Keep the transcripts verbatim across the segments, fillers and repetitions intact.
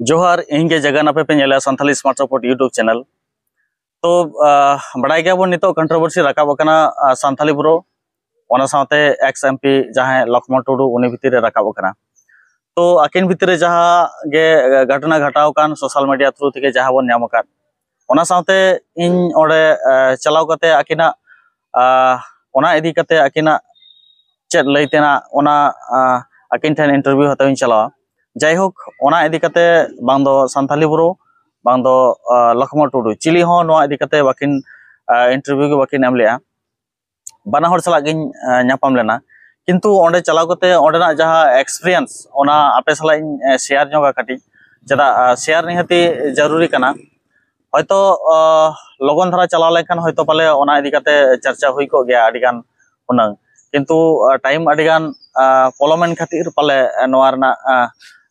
ᱡᱚᱦᱟᱨ, ᱤᱧ ᱜᱮ ᱡᱟᱜᱟᱱ, ᱟᱯᱮ ᱯᱮ ᱧᱮᱞᱟ Santali Smart Report YouTube channel᱾ ᱛᱚ, ᱟᱦ, ᱵᱟᱲᱟᱭ ᱜᱮᱭᱟᱵᱚᱱ ᱱᱤᱛᱚᱜ controversy ᱨᱟᱠᱟᱵ ᱟᱠᱟᱱᱟ, ᱟᱦ, ᱥᱟᱱᱛᱷᱟᱞᱤ ᱵᱨᱳ, ᱚᱱᱟ ᱥᱟᱶᱛᱮ ex MP ᱡᱟᱦᱟᱸᱭ ᱞᱚᱠᱷᱢᱚᱬ ᱴᱩᱰᱩ, ᱩᱱᱤ ᱵᱷᱤᱛᱤᱨ ᱨᱮ ᱨᱟᱠᱟᱵ ᱟᱠᱟᱱᱟ᱾ ᱛᱚ, ᱟᱹᱠᱤᱱ ᱵᱷᱤᱛᱤᱨ ᱨᱮ ᱡᱟᱦᱟᱸ ᱜᱮ ᱜᱷᱚᱴᱚᱱᱟ ᱜᱷᱚᱴᱟᱣ ᱟᱠᱟᱱ social media through ᱛᱮᱜᱮ ᱡᱟᱦᱟᱸ ᱵᱚᱱ ᱧᱟᱢ ᱟᱠᱟᱫ, ᱚᱱᱟ ᱥᱟᱶᱛᱮ ᱤᱧ ᱚᱸᱰᱮ, ᱟᱦ, ᱪᱟᱞᱟᱣ ᱠᱟᱛᱮ ᱟᱹᱠᱤᱱᱟᱜ, ᱟᱦ, ᱚᱱᱟ ᱤᱫᱤ ᱠᱟᱛᱮ ᱟᱹᱠᱤᱱᱟᱜ ᱪᱮᱫ ᱞᱟᱹᱭ ᱛᱮᱱᱟᱜ, ᱚᱱᱟ, ᱟᱦ, ᱟᱹᱠᱤᱱ ᱴᱷᱮᱱ interview ᱦᱟᱛᱟᱣ ᱤᱧ ᱪᱟᱞᱟᱣᱟ᱾ ᱡᱟᱭᱦᱳᱠ, ᱚᱱᱟ ᱤᱫᱤ ᱠᱟᱛᱮ ᱵᱟᱝ ᱫᱚ ᱥᱟᱱᱛᱷᱟᱞᱤ ᱵᱨᱳ, ᱵᱟᱝ ᱫᱚ, ᱟᱦ, ᱞᱚᱠᱷᱢᱚᱬ ᱴᱩᱰᱩ, ᱪᱤᱞᱤ ᱦᱚᱸ ᱱᱚᱣᱟ ᱤᱫᱤ ᱠᱟᱛᱮ ᱵᱟᱹᱠᱤᱱ, ᱟᱦ, interview ᱜᱮ ᱵᱟᱹᱠᱤᱱ ᱮᱢ ᱞᱮᱜᱼᱟ᱾ ᱵᱟᱱᱟ ᱦᱚᱲ ᱥᱟᱞᱟᱜ ᱜᱤᱧ, ᱟᱦ, ᱧᱟᱯᱟᱢ ᱞᱮᱱᱟ᱾ ᱠᱤᱱᱛᱩ ᱚᱸᱰᱮ ᱪᱟᱞᱟᱣ ᱠᱟᱛᱮ ᱚᱸᱰᱮᱱᱟᱜ ᱡᱟᱦᱟᱸ experience, ᱚᱱᱟ ᱟᱯᱮ ᱥᱟᱞᱟᱜ ᱤᱧ, ᱟᱦ, share ᱧᱚᱜᱟ ᱠᱟᱹᱴᱤᱡ᱾ ᱪᱮᱫᱟᱜ, ᱟᱦ, share ᱱᱤᱦᱟᱹᱛᱤ ᱡᱟᱹᱨᱩᱨᱤ ᱠᱟᱱᱟ᱾ ᱦᱚᱭᱛᱚ, ᱟᱦ, ᱞᱚᱜᱚᱱ ᱫᱷᱟᱨᱟ ᱪᱟᱞᱟᱣ ᱞᱮᱱᱠᱷᱟᱱ ᱦᱚᱭᱛᱚ ᱯᱟᱞᱮ ᱚᱱᱟ ᱤᱫᱤ ᱠᱟᱛᱮ ᱪᱟᱨᱪᱟ ᱦᱩᱭ ᱠᱚᱜ ᱜᱮᱭᱟ ᱟᱹᱰᱤ ᱜᱟᱱ ᱦᱩᱱᱟᱹᱝ᱾ ᱠᱤᱱᱛᱩ, ᱟᱦ, time ᱟᱹᱰᱤ ᱜᱟᱱ, ᱟᱦ, ᱯᱚᱞᱚᱢᱮᱱ ᱠᱷᱟᱹᱛᱤᱨ ᱯᱟᱞᱮ ᱱᱚᱣᱟ ᱨᱮᱱᱟᱜ, ᱟᱦ,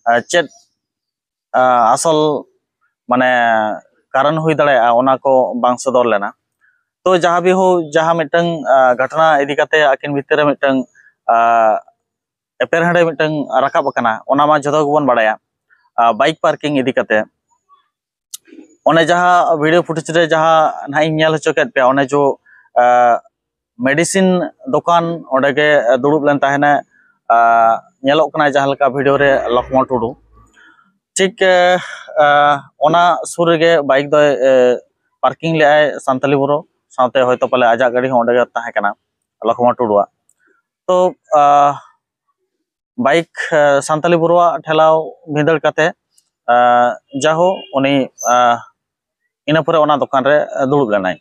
ᱟᱦ, ᱪᱮᱫ, ᱟᱦ, ᱟᱥᱚᱞ ᱢᱟᱱᱮ ᱠᱟᱨᱚᱱ ᱦᱩᱭ ᱫᱟᱲᱮᱭᱟᱜᱼᱟ, ᱚᱱᱟ ᱠᱚ ᱵᱟᱝ ᱥᱚᱫᱚᱨ ᱞᱮᱱᱟ᱾ ᱛᱚ ᱡᱟᱦᱟᱸ ᱵᱤ ᱦᱳ, ᱡᱟᱦᱟᱸ ᱢᱤᱫᱴᱟᱝ, ᱟᱦ, ᱜᱷᱚᱴᱚᱱᱟ ᱤᱫᱤ ᱠᱟᱛᱮ ᱟᱹᱠᱤᱱ ᱵᱷᱤᱛᱤᱨ ᱨᱮ ᱢᱤᱫᱴᱟᱝ, ᱟᱦ, ᱮᱯᱮᱨᱦᱮᱸᱰᱮ ᱢᱤᱫᱴᱟᱝ ᱨᱟᱠᱟᱵ ᱟᱠᱟᱱᱟ, ᱚᱱᱟ ᱢᱟ ᱡᱷᱚᱛᱚ ᱜᱮᱵᱚᱱ ᱵᱟᱲᱟᱭᱟ, ᱟᱦ, bike parking ᱤᱫᱤ ᱠᱟᱛᱮ᱾ ᱚᱱᱮ ᱡᱟᱦᱟᱸ video footage ᱨᱮ ᱡᱟᱦᱟᱸ ᱱᱟᱦᱟᱜ ᱤᱧ ᱧᱮᱞ ᱦᱚᱪᱚ ᱠᱮᱫ ᱯᱮᱭᱟ, ᱚᱱᱮ ᱡᱚ, ᱟᱦ, medicine ᱫᱚᱠᱟᱱ ᱚᱸᱰᱮ ᱜᱮ ᱫᱩᱲᱩᱵ ᱞᱮᱱ ᱛᱟᱦᱮᱱᱟ, ᱟᱦ, ᱧᱮᱞᱚᱜ ᱠᱟᱱᱟ ᱡᱟᱦᱟᱸ ᱞᱮᱠᱟ video ᱨᱮ ᱞᱚᱠᱷᱢᱚᱬ ᱴᱩᱰᱩ᱾ ᱴᱷᱤᱠ, ᱟᱦ, ᱟᱦ, ᱚᱱᱟ ᱥᱩᱨ ᱨᱮᱜᱮ bike ᱫᱚᱭ, ᱟᱦ, parking ᱞᱮᱜᱼᱟᱭ ᱥᱟᱱᱛᱟᱞᱤ ᱵᱨᱳ, ᱥᱟᱶᱛᱮ ᱦᱚᱭᱛᱚ ᱯᱟᱞᱮ ᱟᱡᱟᱜ ᱜᱟᱹᱰᱤ ᱦᱚᱸ ᱚᱸᱰᱮ ᱜᱮ ᱛᱟᱦᱮᱸ ᱠᱟᱱᱟ ᱞᱚᱠᱷᱢᱚᱬ ᱴᱩᱰᱩᱣᱟᱜ᱾ ᱛᱚ, ᱟᱦ, bike, ᱟᱦ, ᱥᱟᱱᱛᱟᱞᱤ ᱵᱨᱳᱣᱟᱜ ᱴᱷᱮᱞᱟᱣ ᱵᱷᱤᱸᱫᱟᱹᱲ ᱠᱟᱛᱮ, ᱟᱦ, ᱡᱟᱦᱳ ᱩᱱᱤ, ᱟᱦ, ᱤᱱᱟᱹ ᱯᱚᱨᱮ ᱚᱱᱟ ᱫᱚᱠᱟᱱ ᱨᱮ ᱫᱩᱲᱩᱵ ᱞᱮᱱᱟᱭ᱾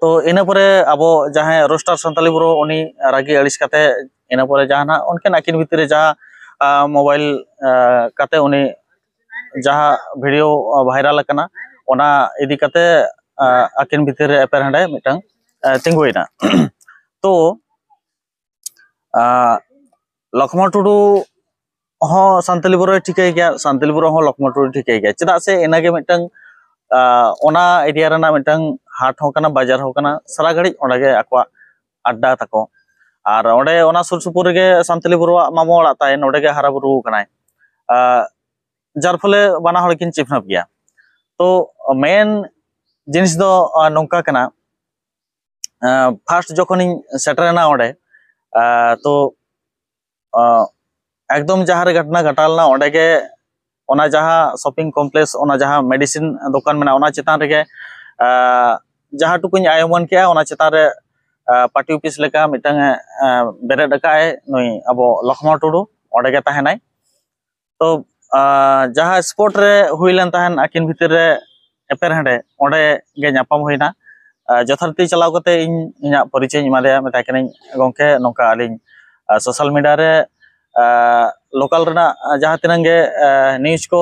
ᱛᱚ ᱤᱱᱟᱹ ᱯᱚᱨᱮ ᱟᱵᱚ ᱡᱟᱦᱟᱸᱭ roaster ᱥᱟᱱᱛᱟᱞᱤ ᱵᱨᱳ, ᱩᱱᱤ ᱨᱟᱹᱜᱤ ᱟᱹᱲᱤᱥ ᱠᱟᱛᱮ ᱤᱱᱟᱹ ᱯᱚᱨᱮ ᱡᱟᱦᱟᱱᱟᱜ ᱩᱱᱠᱤᱱ ᱟᱹᱠᱤᱱ ᱵᱷᱤᱛᱤᱨ ᱨᱮ ᱡᱟᱦᱟᱸ, ᱟᱦ, mobile, ᱟᱦ, ᱠᱟᱛᱮ ᱩᱱᱤ ᱡᱟᱦᱟᱸ video, ᱟᱦ, viral ᱟᱠᱟᱱᱟ, ᱚᱱᱟ ᱤᱫᱤ ᱠᱟᱛᱮ, ᱟᱦ, ᱟᱹᱠᱤᱱ ᱵᱷᱤᱛᱤᱨ ᱨᱮ ᱮᱯᱮᱨᱦᱮᱸᱰᱮ ᱢᱤᱫᱴᱟᱝ, ᱟᱦ, ᱛᱤᱸᱜᱩᱭᱮᱱᱟ᱾ ᱛᱚ, ᱟᱦ, ᱞᱚᱠᱷᱢᱚᱬ ᱴᱩᱰᱩ ᱦᱚᱸ ᱥᱟᱱᱛᱟᱞᱤ ᱵᱨᱳᱭ ᱴᱷᱤᱠᱟᱹᱭ ᱜᱮᱭᱟ, ᱥᱟᱱᱛᱟᱞᱤ ᱵᱨᱳ ᱦᱚᱸ ᱞᱚᱠᱷᱢᱚᱬ ᱴᱩᱰᱩᱭ ᱴᱷᱤᱠᱟᱹᱭ ᱜᱮᱭᱟ᱾ ᱪᱮᱫᱟᱜ ᱥᱮ ᱤᱱᱟᱹᱜᱮ ᱢᱤᱫᱴᱟᱝ, ᱟᱦ, ᱚᱱᱟ area ᱨᱮᱱᱟᱜ ᱢᱤᱫᱴᱟᱝ ᱦᱟᱴ ᱦᱚᱸ ᱠᱟᱱᱟ, ᱵᱟᱡᱟᱨ ᱦᱚᱸ ᱠᱟᱱᱟ, ᱥᱟᱨᱟ ᱜᱷᱟᱹᱲᱤᱡ ᱚᱸᱰᱮ ᱜᱮ ᱟᱠᱚᱣᱟᱜ ᱟᱰᱰᱟ ᱛᱟᱠᱚ᱾ ᱟᱨ ᱚᱸᱰᱮ ᱚᱱᱟ ᱥᱩᱨ ᱥᱩᱯᱩᱨ ᱨᱮᱜᱮ ᱥᱟᱱᱛᱟᱞᱤ ᱵᱨᱳᱣᱟᱜ ᱢᱟᱢᱚ ᱚᱲᱟᱜ ᱛᱟᱭ, ᱱᱚᱸᱰᱮ ᱜᱮ ᱦᱟᱨᱟ ᱵᱩᱨᱩ ᱟᱠᱟᱱᱟᱭ᱾ ᱟᱦ, ᱡᱟᱨ ᱯᱷᱚᱞᱮ ᱵᱟᱱᱟ ᱦᱚᱲ ᱠᱤᱱ ᱪᱤᱱᱦᱟᱹᱯ ᱜᱮᱭᱟ᱾ ᱛᱚ ᱢᱮᱱ ᱡᱤᱱᱤᱥ ᱫᱚ ᱱᱚᱝᱠᱟ ᱠᱟᱱᱟ, ᱯᱷᱟᱥᱴ ᱡᱚᱠᱷᱚᱱᱤᱧ ᱥᱮᱴᱮᱨᱮᱱᱟ ᱚᱸᱰᱮ, ᱛᱚ ᱮᱠᱫᱚᱢ ᱡᱟᱦᱟᱸ ᱨᱮ ᱜᱷᱚᱴᱱᱟ ᱜᱷᱚᱴᱟᱣ ᱞᱮᱱᱟ, ᱚᱸᱰᱮ ᱜᱮ ᱚᱱᱟ ᱡᱟᱦᱟᱸ ᱥᱚᱯᱤᱝ ᱠᱚᱢᱯᱞᱮᱠᱥ, ᱚᱱᱟ ᱡᱟᱦᱟᱸ ᱢᱮᱰᱤᱥᱤᱱ ᱫᱚᱠᱟᱱ ᱢᱮᱱᱟᱜᱼᱟ, ᱚᱱᱟ ᱪᱮᱛᱟᱱ ᱨᱮᱜᱮ ᱡᱟᱦᱟᱸ ᱴᱩᱠᱩᱧ ᱟᱭ ᱩᱢᱟᱹᱱ ᱠᱮᱜᱼᱟ, ᱚᱱᱟ ᱪᱮᱛᱟᱱ ᱨᱮ ᱯᱟᱨᱴᱤ ᱚᱯᱷᱤᱥ ᱞᱮᱠᱟ ᱢᱤᱫᱴᱟᱝ ᱮ ᱵᱮᱨᱮᱫ ᱟᱠᱟᱫ ᱟᱭ ᱱᱩᱭ ᱟᱵᱚ ᱞᱚᱠᱷᱢᱚᱬ ᱴᱩᱰᱩ, ᱚᱸᱰᱮ ᱜᱮ ᱛᱟᱦᱮᱱᱟᱭ᱾ ᱛᱚ ᱡᱟᱦᱟᱸ ᱥᱯᱚᱴ ᱨᱮ ᱦᱩᱭ ᱞᱮᱱ ᱛᱟᱦᱮᱸᱱ ᱟᱹᱠᱤᱱ ᱵᱷᱤᱛᱤᱨ ᱨᱮ ᱮᱯᱮᱨᱦᱮᱸᱰᱮ, ᱚᱸᱰᱮ ᱜᱮ ᱧᱟᱯᱟᱢ ᱦᱩᱭᱱᱟ᱾ ᱡᱚᱛᱷᱟᱛᱤ ᱪᱟᱞᱟᱣ ᱠᱟᱛᱮ ᱤᱧ ᱤᱧᱟᱹᱜ ᱯᱚᱨᱤᱪᱚᱭ ᱤᱧ ᱮᱢᱟᱫᱮᱭᱟ, ᱢᱮᱛᱟᱭ ᱠᱟᱹᱱᱟᱹᱧ, "ᱜᱚᱢᱠᱮ, ᱱᱚᱝᱠᱟ ᱟᱹᱞᱤᱧ ᱥᱳᱥᱟᱞ ᱢᱤᱰᱤᱭᱟ ᱨᱮ ᱞᱳᱠᱟᱞ ᱨᱮᱱᱟᱜ ᱡᱟᱦᱟᱸ ᱛᱤᱱᱟᱹᱜ ᱜᱮ ᱱᱤᱭᱩᱡᱽ ᱠᱚ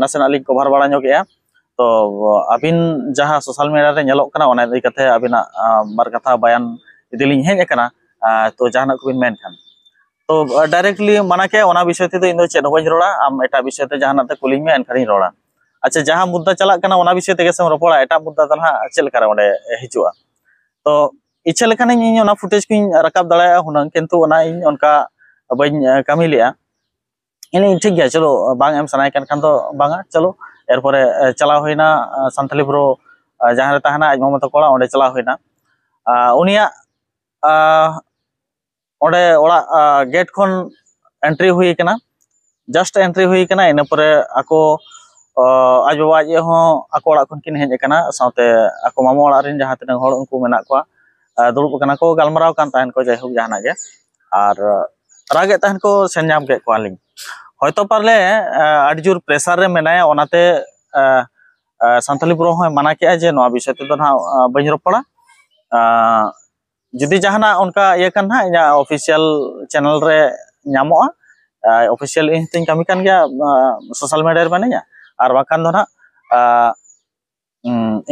ᱱᱟᱥᱮᱱᱟᱜ ᱞᱤᱧ ᱠᱚᱵᱷᱟᱨ ᱵᱟᱲᱟ ᱧᱚᱜᱮᱜᱼᱟ᱾ ᱛᱚ ᱟᱹᱵᱤᱱ ᱡᱟᱦᱟᱸ ᱥᱳᱥᱟᱞ ᱢᱤᱰᱤᱭᱟ ᱨᱮ ᱧᱮᱞᱚᱜ ᱠᱟᱱᱟ, ᱚᱱᱟ ᱤᱫᱤ ᱠᱟᱛᱮ ᱟᱹᱵᱤᱱᱟᱜ ᱵᱟᱨ ᱠᱟᱛᱷᱟ ᱵᱟᱭᱟᱱ ᱤᱫᱤ ᱞᱤᱧ ᱦᱮᱡ ᱟᱠᱟᱱᱟ᱾ ᱛᱚ ᱡᱟᱦᱟᱱᱟᱜ ᱠᱚᱵᱤᱱ ᱢᱮᱱ ᱠᱷᱟᱱ?" ᱛᱚ ᱰᱟᱭᱨᱮᱠᱴᱞᱤ ᱢᱟᱱᱟ ᱠᱮᱫ, "ᱚᱱᱟ ᱵᱤᱥᱚᱭ ᱛᱮᱫᱚ ᱤᱧ ᱫᱚ ᱪᱮᱫ ᱦᱚᱸ ᱵᱟᱹᱧ ᱨᱚᱲᱟ, ᱟᱢ ᱮᱴᱟᱜ ᱵᱤᱥᱚᱭ ᱛᱮ ᱡᱟᱦᱟᱱᱟᱜ ᱛᱮ ᱠᱩᱞᱤᱧ ᱢᱮ, ᱮᱱᱠᱷᱟᱱᱤᱧ ᱨᱚᱲᱟ᱾ ᱟᱪᱪᱷᱟ, ᱡᱟᱦᱟᱸ ᱢᱩᱫᱽᱫᱟ ᱪᱟᱞᱟᱜ ᱠᱟᱱᱟ ᱚᱱᱟ ᱵᱤᱥᱚᱭ ᱛᱮᱜᱮ ᱥᱮᱢ ᱨᱚᱯᱚᱲᱟ, ᱮᱴᱟᱜ ᱢᱩᱫᱽᱫᱟ ᱫᱚ ᱱᱟᱦᱟᱜ ᱪᱮᱫ ᱞᱮᱠᱟᱨᱮ ᱚᱸᱰᱮ ᱦᱤᱡᱩᱜᱼᱟ?" ᱛᱚ ᱤᱪᱪᱷᱟᱹ ᱞᱮᱠᱷᱟᱱᱤᱧ ᱤᱧ ᱚᱱᱟ ᱯᱷᱩᱴᱮᱡᱽ ᱠᱚᱧ ᱨᱟᱠᱟᱵ ᱫᱟᱲᱮᱭᱟᱜᱼᱟ ᱦᱩᱱᱟᱹᱝ, ᱠᱤᱱᱛᱩ ᱚᱱᱟ ᱤᱧ ᱚᱱᱠᱟ ᱵᱟᱹᱧ ᱠᱟᱹᱢᱤ ᱞᱮᱜᱼᱟ᱾ ᱤᱧ ᱴᱷᱤᱠ ᱜᱮᱭᱟ, ᱪᱚᱞᱚ, ᱵᱟᱝ ᱮᱢ ᱥᱟᱱᱟᱭᱮ ᱠᱟᱱ ᱠᱷᱟᱱ ᱫᱚ ᱵᱟᱝᱟ, ᱪᱚᱞᱚ᱾ ᱮᱨᱯᱚᱨᱮ ᱪᱟᱞᱟᱣ ᱦᱩᱭᱱᱟ ᱥᱟᱱᱛᱟᱞᱤ ᱵᱨᱳ ᱡᱟᱦᱟᱸ ᱨᱮ ᱛᱟᱦᱮᱱᱟ ᱟᱡ ᱢᱟᱢᱟ ᱛᱟᱠᱚ ᱚᱲᱟᱜ, ᱚᱸᱰᱮ ᱪᱟᱞᱟᱣ ᱦᱩᱭᱱᱟ᱾ ᱩᱱᱤᱭᱟᱜ ᱚᱸᱰᱮ ᱚᱲᱟᱜ ᱜᱮᱴ ᱠᱷᱚᱱ ᱮᱱᱴᱨᱤ ᱦᱩᱭ ᱠᱟᱱᱟ, ᱡᱟᱥᱴ ᱮᱱᱴᱨᱤ ᱦᱩᱭ ᱠᱟᱱᱟ᱾ ᱤᱱᱟᱹ ᱯᱚᱨᱮ ᱟᱠᱚ ᱟᱡ ᱵᱟᱵᱟ ᱟᱡ ᱟᱭᱳ ᱦᱚᱸ ᱟᱠᱚ ᱚᱲᱟᱜ ᱠᱷᱚᱱ ᱠᱤᱱ ᱦᱮᱡ ᱟᱠᱟᱱᱟ, ᱥᱟᱶᱛᱮ ᱟᱠᱚ ᱢᱟᱢᱟ ᱚᱲᱟᱜ ᱨᱮᱱ ᱡᱟᱦᱟᱸ ᱛᱤᱱᱟᱹᱜ ᱦᱚᱲ ᱩᱱᱠᱩ ᱢᱮᱱᱟᱜ ᱠᱚᱣᱟ, ᱫᱩᱲᱩᱵ ᱟᱠᱟᱱᱟ ᱠᱚ, ᱜᱟᱞᱢᱟᱨᱟᱣ ᱠᱟᱱ ᱛᱟᱦᱮᱱ ᱠᱚ, ᱡᱟᱭᱦᱳᱠ ᱡᱟᱦᱟᱱᱟᱜ ᱜᱮ᱾ ᱟᱨ ᱨᱟᱜᱮᱫ ᱛᱟᱦᱮᱱ ᱠᱚ, ᱥᱮᱱ ᱧᱟᱢ ᱠᱮᱫ ᱠᱚᱣᱟᱞᱤᱧ᱾ ᱦᱚᱭᱛᱳ ᱯᱟᱨᱞᱮ ᱟᱹᱰᱤ ᱡᱳᱨ ᱯᱨᱮᱥᱟᱨ ᱨᱮ ᱢᱮᱱᱟᱭᱟ, ᱚᱱᱟᱛᱮ ᱥᱟᱱᱛᱟᱞᱤ ᱵᱨᱳ ᱦᱚᱸᱭ ᱢᱟᱱᱟ ᱠᱮᱫᱼᱟ ᱡᱮ ᱱᱚᱣᱟ ᱵᱤᱥᱚᱭ ᱛᱮᱫᱚ ᱱᱟᱦᱟᱜ ᱵᱟᱹᱧ ᱨᱚᱯᱚᱲᱟ᱾ ᱡᱩᱫᱤ ᱡᱟᱦᱟᱱᱟᱜ ᱚᱱᱠᱟ ᱤᱭᱟᱹ ᱠᱟᱱ ᱱᱟᱦᱟᱜ, ᱤᱧᱟᱹᱜ ᱚᱯᱷᱤᱥᱤᱭᱟᱞ ᱪᱮᱱᱮᱞ ᱨᱮ ᱧᱟᱢᱚᱜᱼᱟ᱾ ᱚᱯᱷᱤᱥᱤᱭᱟᱞ ᱤᱧ ᱦᱚᱸᱛᱚᱧ ᱠᱟᱹᱢᱤ ᱠᱟᱱ ᱜᱮᱭᱟ ᱥᱳᱥᱟᱞ ᱢᱤᱰᱤᱭᱟ ᱨᱮ ᱢᱮᱱᱟᱹᱧᱟ, ᱟᱨ ᱵᱟᱝᱠᱷᱟᱱ ᱫᱚ ᱱᱟᱦᱟᱜ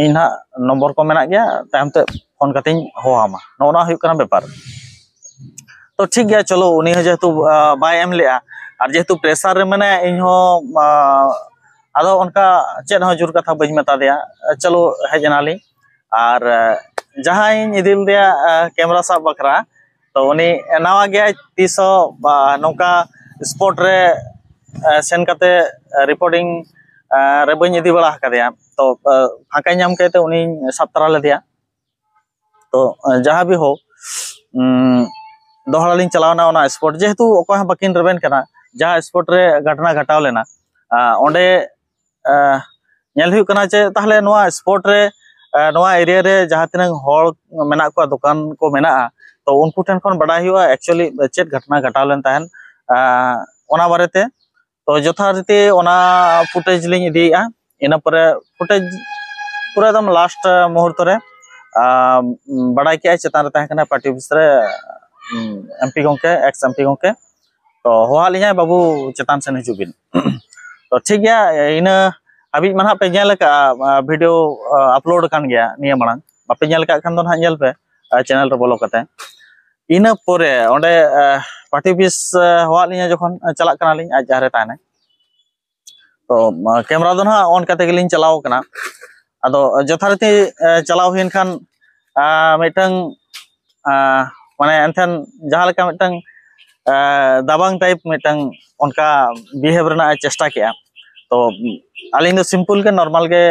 ᱤᱧ ᱱᱟᱦᱟᱜ ᱱᱚᱢᱵᱚᱨ ᱠᱚ ᱢᱮᱱᱟᱜ ᱜᱮᱭᱟ, ᱛᱟᱭᱚᱢ ᱛᱮ ᱯᱷᱳᱱ ᱠᱟᱛᱮᱧ ᱦᱚᱦᱚ ᱟᱢᱟ᱾ ᱱᱚᱜᱼᱚ ᱱᱚᱣᱟ ᱦᱩᱭᱩᱜ ᱠᱟᱱᱟ ᱵᱮᱯᱟᱨ᱾ ᱛᱚ ᱴᱷᱤᱠ ᱜᱮᱭᱟ, ᱪᱚᱞᱚ, ᱩᱱᱤ ᱦᱚᱸ ᱡᱮᱦᱮᱛᱩ ᱵᱟᱭ ᱮᱢ ᱞᱮᱜᱼᱟ, ᱟᱨ ᱡᱮᱦᱮᱛᱩ ᱯᱨᱮᱥᱟᱨ ᱨᱮ ᱢᱮᱱᱟᱭᱟ, ᱤᱧ ᱦᱚᱸ ᱟᱫᱚ ᱚᱱᱠᱟ ᱪᱮᱫ ᱦᱚᱸ ᱡᱳᱨ ᱠᱟᱛᱷᱟ ᱵᱟᱹᱧ ᱢᱮᱛᱟ ᱫᱮᱭᱟ᱾ ᱪᱚᱞᱚ, ᱦᱮᱡ ᱮᱱᱟᱞᱤᱧ᱾ ᱟᱨ ᱡᱟᱦᱟᱸᱭᱤᱧ ᱤᱫᱤ ᱞᱮᱫᱮᱭᱟ ᱠᱮᱢᱮᱨᱟ ᱥᱟᱵ ᱵᱟᱠᱷᱨᱟ, ᱛᱚ ᱩᱱᱤ ᱱᱟᱣᱟ ᱜᱮᱭᱟᱭ, ᱛᱤᱥ ᱦᱚᱸ ᱱᱚᱝᱠᱟ ᱥᱯᱚᱴ ᱨᱮ ᱥᱮᱱ ᱠᱟᱛᱮ ᱨᱤᱯᱳᱨᱴᱤᱝ ᱨᱮ ᱵᱟᱹᱧ ᱤᱫᱤ ᱵᱟᱲᱟ ᱟᱠᱟᱫᱮᱭᱟ᱾ ᱛᱚ ᱯᱷᱟᱸᱠᱟᱭ ᱧᱟᱢ ᱠᱮᱫ ᱛᱮ ᱩᱱᱤᱧ ᱥᱟᱵ ᱛᱟᱨᱟ ᱞᱮᱫᱮᱭᱟ᱾ ᱛᱚ ᱡᱟᱦᱟᱸ ᱵᱤ ᱦᱳ ᱫᱚᱦᱲᱟ ᱞᱤᱧ ᱪᱟᱞᱟᱣᱱᱟ ᱚᱱᱟ ᱥᱯᱚᱴ, ᱡᱮᱦᱮᱛᱩ ᱚᱠᱚᱭ ᱦᱚᱸ ᱵᱟᱹᱠᱤᱱ ᱨᱮᱵᱮᱱ ᱠᱟᱱᱟ, ᱡᱟᱦᱟᱸ ᱥᱯᱚᱴ ᱨᱮ ᱜᱷᱚᱴᱚᱱᱟ ᱜᱷᱚᱴᱟᱣ ᱞᱮᱱᱟ ᱚᱸᱰᱮ ᱧᱮᱞ ᱦᱩᱭᱩᱜ ᱠᱟᱱᱟ ᱡᱮ ᱛᱟᱦᱞᱮ ᱱᱚᱣᱟ ᱥᱯᱚᱴ ᱨᱮ ᱱᱚᱣᱟ ᱮᱨᱤᱭᱟ ᱨᱮ ᱡᱟᱦᱟᱸ ᱛᱤᱱᱟᱹᱜ ᱦᱚᱲ ᱢᱮᱱᱟᱜ ᱠᱚᱣᱟ, ᱫᱚᱠᱟᱱ ᱠᱚ ᱢᱮᱱᱟᱜᱼᱟ, ᱛᱚ ᱩᱱᱠᱩ ᱴᱷᱮᱱ ᱠᱷᱚᱱ ᱵᱟᱰᱟᱭ ᱦᱩᱭᱩᱜᱼᱟ ᱮᱠᱪᱩᱭᱮᱞᱤ ᱪᱮᱫ ᱜᱷᱚᱴᱚᱱᱟ ᱜᱷᱚᱴᱟᱣ ᱞᱮᱱ ᱛᱟᱦᱮᱸᱫ ᱚᱱᱟ ᱵᱟᱨᱮᱛᱮ᱾ ᱛᱚ ᱡᱚᱛᱷᱟᱨᱤᱛᱤ ᱚᱱᱟ ᱯᱷᱩᱴᱮᱡᱽ ᱞᱤᱧ ᱤᱫᱤᱭᱮᱫᱼᱟ᱾ ᱤᱱᱟᱹ ᱯᱚᱨᱮ ᱯᱷᱩᱴᱮᱡᱽ ᱯᱩᱨᱟᱹ ᱮᱠᱫᱚᱢ ᱞᱟᱥᱴ ᱢᱩᱦᱩᱨᱛᱚ ᱨᱮ ᱵᱟᱰᱟᱭ ᱠᱮᱜᱼᱟᱭ ᱪᱮᱛᱟᱱ ᱨᱮ ᱛᱟᱦᱮᱸ ᱠᱟᱱᱟ ᱯᱟᱨᱴᱤ ᱚᱯᱷᱤᱥ ᱨᱮ ᱮᱢᱯᱤ ᱜᱚᱢᱠᱮ, ᱮᱠᱥ ᱮᱢᱯᱤ ᱜᱚᱢᱠᱮ᱾ ᱛᱚ ᱦᱚᱦᱚᱣᱟᱫ ᱞᱤᱧᱟᱭ, "ᱵᱟᱹᱵᱩ ᱪᱮᱛᱟᱱ ᱥᱮᱱ ᱦᱤᱡᱩᱜ ᱵᱤᱱ᱾" ᱛᱚ ᱴᱷᱤᱠ ᱜᱮᱭᱟ, ᱤᱱᱟᱹ ᱦᱟᱹᱵᱤᱡ ᱢᱟ ᱱᱟᱦᱟᱜ ᱯᱮ ᱧᱮᱞ ᱟᱠᱟᱫᱼᱟ ᱵᱷᱤᱰᱤᱭᱳ ᱟᱯᱞᱳᱰ ᱟᱠᱟᱱ ᱜᱮᱭᱟ ᱱᱤᱭᱟᱹ ᱢᱟᱲᱟᱝ᱾ ᱵᱟᱯᱮ ᱧᱮᱞ ᱟᱠᱟᱫ ᱠᱷᱟᱱ ᱫᱚ ᱱᱟᱦᱟᱜ ᱧᱮᱞ ᱯᱮ ᱪᱮᱱᱮᱞ ᱨᱮ ᱵᱚᱞᱚ ᱠᱟᱛᱮ᱾ ᱤᱱᱟᱹ ᱯᱚᱨᱮ ᱚᱸᱰᱮ ᱯᱟᱨᱴᱤ ᱚᱯᱷᱤᱥ ᱦᱚᱦᱚᱣᱟᱫ ᱞᱤᱧᱟ ᱡᱚᱠᱷᱚᱱ ᱪᱟᱞᱟᱜ ᱠᱟᱱᱟᱞᱤᱧ, ᱟᱡ ᱡᱟᱦᱟᱸ ᱨᱮ ᱛᱟᱦᱮᱱᱟᱭ᱾ ᱛᱚ ᱠᱮᱢᱨᱟ ᱫᱚ ᱱᱟᱦᱟᱜ ᱚᱱ ᱠᱟᱛᱮ ᱜᱮᱞᱤᱧ ᱪᱟᱞᱟᱣ ᱠᱟᱱᱟ᱾ ᱟᱫᱚ ᱡᱚᱛᱷᱟᱨᱤᱛᱤ ᱪᱟᱞᱟᱣ ᱦᱩᱭᱮᱱ ᱠᱷᱟᱱ ᱢᱤᱫᱴᱟᱝ ᱢᱟᱱᱮ ᱮᱱᱠᱷᱟᱱ ᱡᱟᱦᱟᱸ ᱞᱮᱠᱟ ᱢᱤᱫᱴᱟᱝ ᱫᱟᱵᱟᱝ ᱴᱟᱭᱤᱯ ᱢᱤᱫᱴᱟᱝ ᱚᱱᱠᱟ ᱵᱤᱦᱮᱵᱽ ᱨᱮᱱᱟᱜ ᱮ ᱪᱮᱥᱴᱟ ᱠᱮᱜᱼᱟ᱾ ᱛᱚ ᱟᱹᱞᱤᱧ ᱫᱚ ᱥᱤᱢᱯᱩᱞ ᱜᱮ, ᱱᱚᱨᱢᱟᱞ ᱜᱮ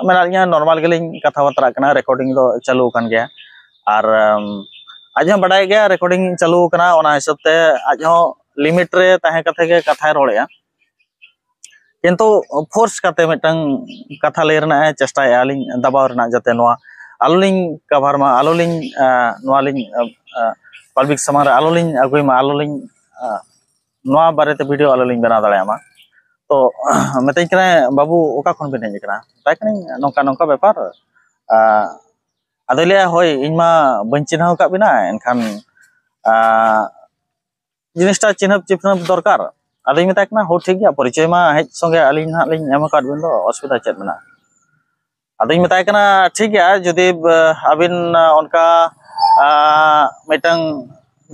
ᱢᱮᱱᱟᱜ ᱞᱤᱧᱟ, ᱱᱚᱨᱢᱟᱞ ᱜᱮᱞᱤᱧ ᱠᱟᱛᱷᱟ ᱵᱟᱛᱨᱟᱜ ᱠᱟᱱᱟ, ᱨᱮᱠᱚᱨᱰᱤᱝ ᱫᱚ ᱪᱟᱹᱞᱩ ᱟᱠᱟᱱ ᱜᱮᱭᱟ᱾ ᱟᱨ ᱟᱡ ᱦᱚᱸ ᱵᱟᱰᱟᱭ ᱜᱮᱭᱟ ᱨᱮᱠᱚᱨᱰᱤᱝ ᱪᱟᱹᱞᱩ ᱟᱠᱟᱱᱟ, ᱚᱱᱟ ᱦᱤᱥᱟᱹᱵ ᱛᱮ ᱟᱡ ᱦᱚᱸ ᱞᱤᱢᱤᱴ ᱨᱮ ᱛᱟᱦᱮᱸ ᱠᱟᱛᱮ ᱜᱮ ᱠᱟᱛᱷᱟᱭ ᱨᱚᱲᱮᱜᱼᱟ᱾ ᱠᱤᱱᱛᱩ ᱯᱷᱳᱨᱥ ᱠᱟᱛᱮ ᱢᱤᱫᱴᱟᱝ ᱠᱟᱛᱷᱟ ᱞᱟᱹᱭ ᱨᱮᱱᱟᱜ ᱮ ᱪᱮᱥᱴᱟᱭᱮᱜᱼᱟ, ᱟᱹᱞᱤᱧ ᱫᱟᱵᱟᱣ ᱨᱮᱱᱟᱜ, ᱡᱟᱛᱮ ᱱᱚᱣᱟ ᱟᱞᱚᱞᱤᱧ ᱠᱟᱵᱷᱟᱨ ᱢᱟ, ᱟᱞᱚᱞᱤᱧ ᱱᱚᱣᱟ ᱞᱤᱧ ᱯᱟᱵᱽᱞᱤᱠ ᱥᱟᱢᱟᱝ ᱨᱮ ᱟᱞᱚᱞᱤᱧ ᱟᱹᱜᱩᱭ ᱢᱟ, ᱟᱞᱚᱞᱤᱧ ᱱᱚᱣᱟ ᱵᱟᱨᱮᱛᱮ ᱵᱷᱤᱰᱤᱭᱳ ᱟᱞᱚᱞᱤᱧ ᱵᱮᱱᱟᱣ ᱫᱟᱲᱮᱭᱟᱜ ᱢᱟ᱾ ᱛᱚ ᱢᱮᱛᱟᱹᱧ ᱠᱟᱱᱟᱭ, "ᱵᱟᱹᱵᱩ ᱚᱠᱟ ᱠᱷᱚᱱ ᱵᱤᱱ ᱦᱮᱡ ᱟᱠᱟᱱᱟ?" ᱢᱮᱛᱟᱭ ᱠᱟᱹᱱᱟᱹᱧ, "ᱱᱚᱝᱠᱟ ᱱᱚᱝᱠᱟ ᱵᱮᱯᱟᱨ᱾" ᱟᱫᱚᱭ ᱞᱟᱹᱭᱟ, "ᱦᱳᱭ, ᱤᱧ ᱢᱟ ᱵᱟᱹᱧ ᱪᱤᱱᱦᱟᱹᱣ ᱟᱠᱟᱫ ᱵᱤᱱᱟ, ᱮᱱᱠᱷᱟᱱ ᱡᱤᱱᱤᱥᱴᱟ ᱪᱤᱱᱦᱟᱹᱯ ᱪᱤᱱᱦᱟᱹᱯ ᱫᱚᱨᱠᱟᱨ᱾" ᱟᱫᱚᱧ ᱢᱮᱛᱟᱭ ᱠᱟᱱᱟ, "ᱦᱳ ᱴᱷᱤᱠ ᱜᱮᱭᱟ, ᱯᱚᱨᱤᱪᱚᱭ ᱢᱟ ᱦᱮᱡ ᱥᱚᱸᱜᱮ ᱟᱹᱞᱤᱧ ᱱᱟᱦᱟᱜ ᱞᱤᱧ ᱮᱢ ᱟᱠᱟᱫ ᱵᱤᱱ ᱫᱚ, ᱚᱥᱩᱵᱤᱫᱷᱟ ᱪᱮᱫ ᱢᱮᱱᱟᱜᱼᱟ?" ᱟᱫᱚᱧ ᱢᱮᱛᱟᱭ ᱠᱟᱱᱟ, "ᱴᱷᱤᱠ ᱜᱮᱭᱟ, ᱡᱩᱫᱤ ᱟᱹᱵᱤᱱ ᱚᱱᱠᱟ ᱢᱤᱫᱴᱟᱝ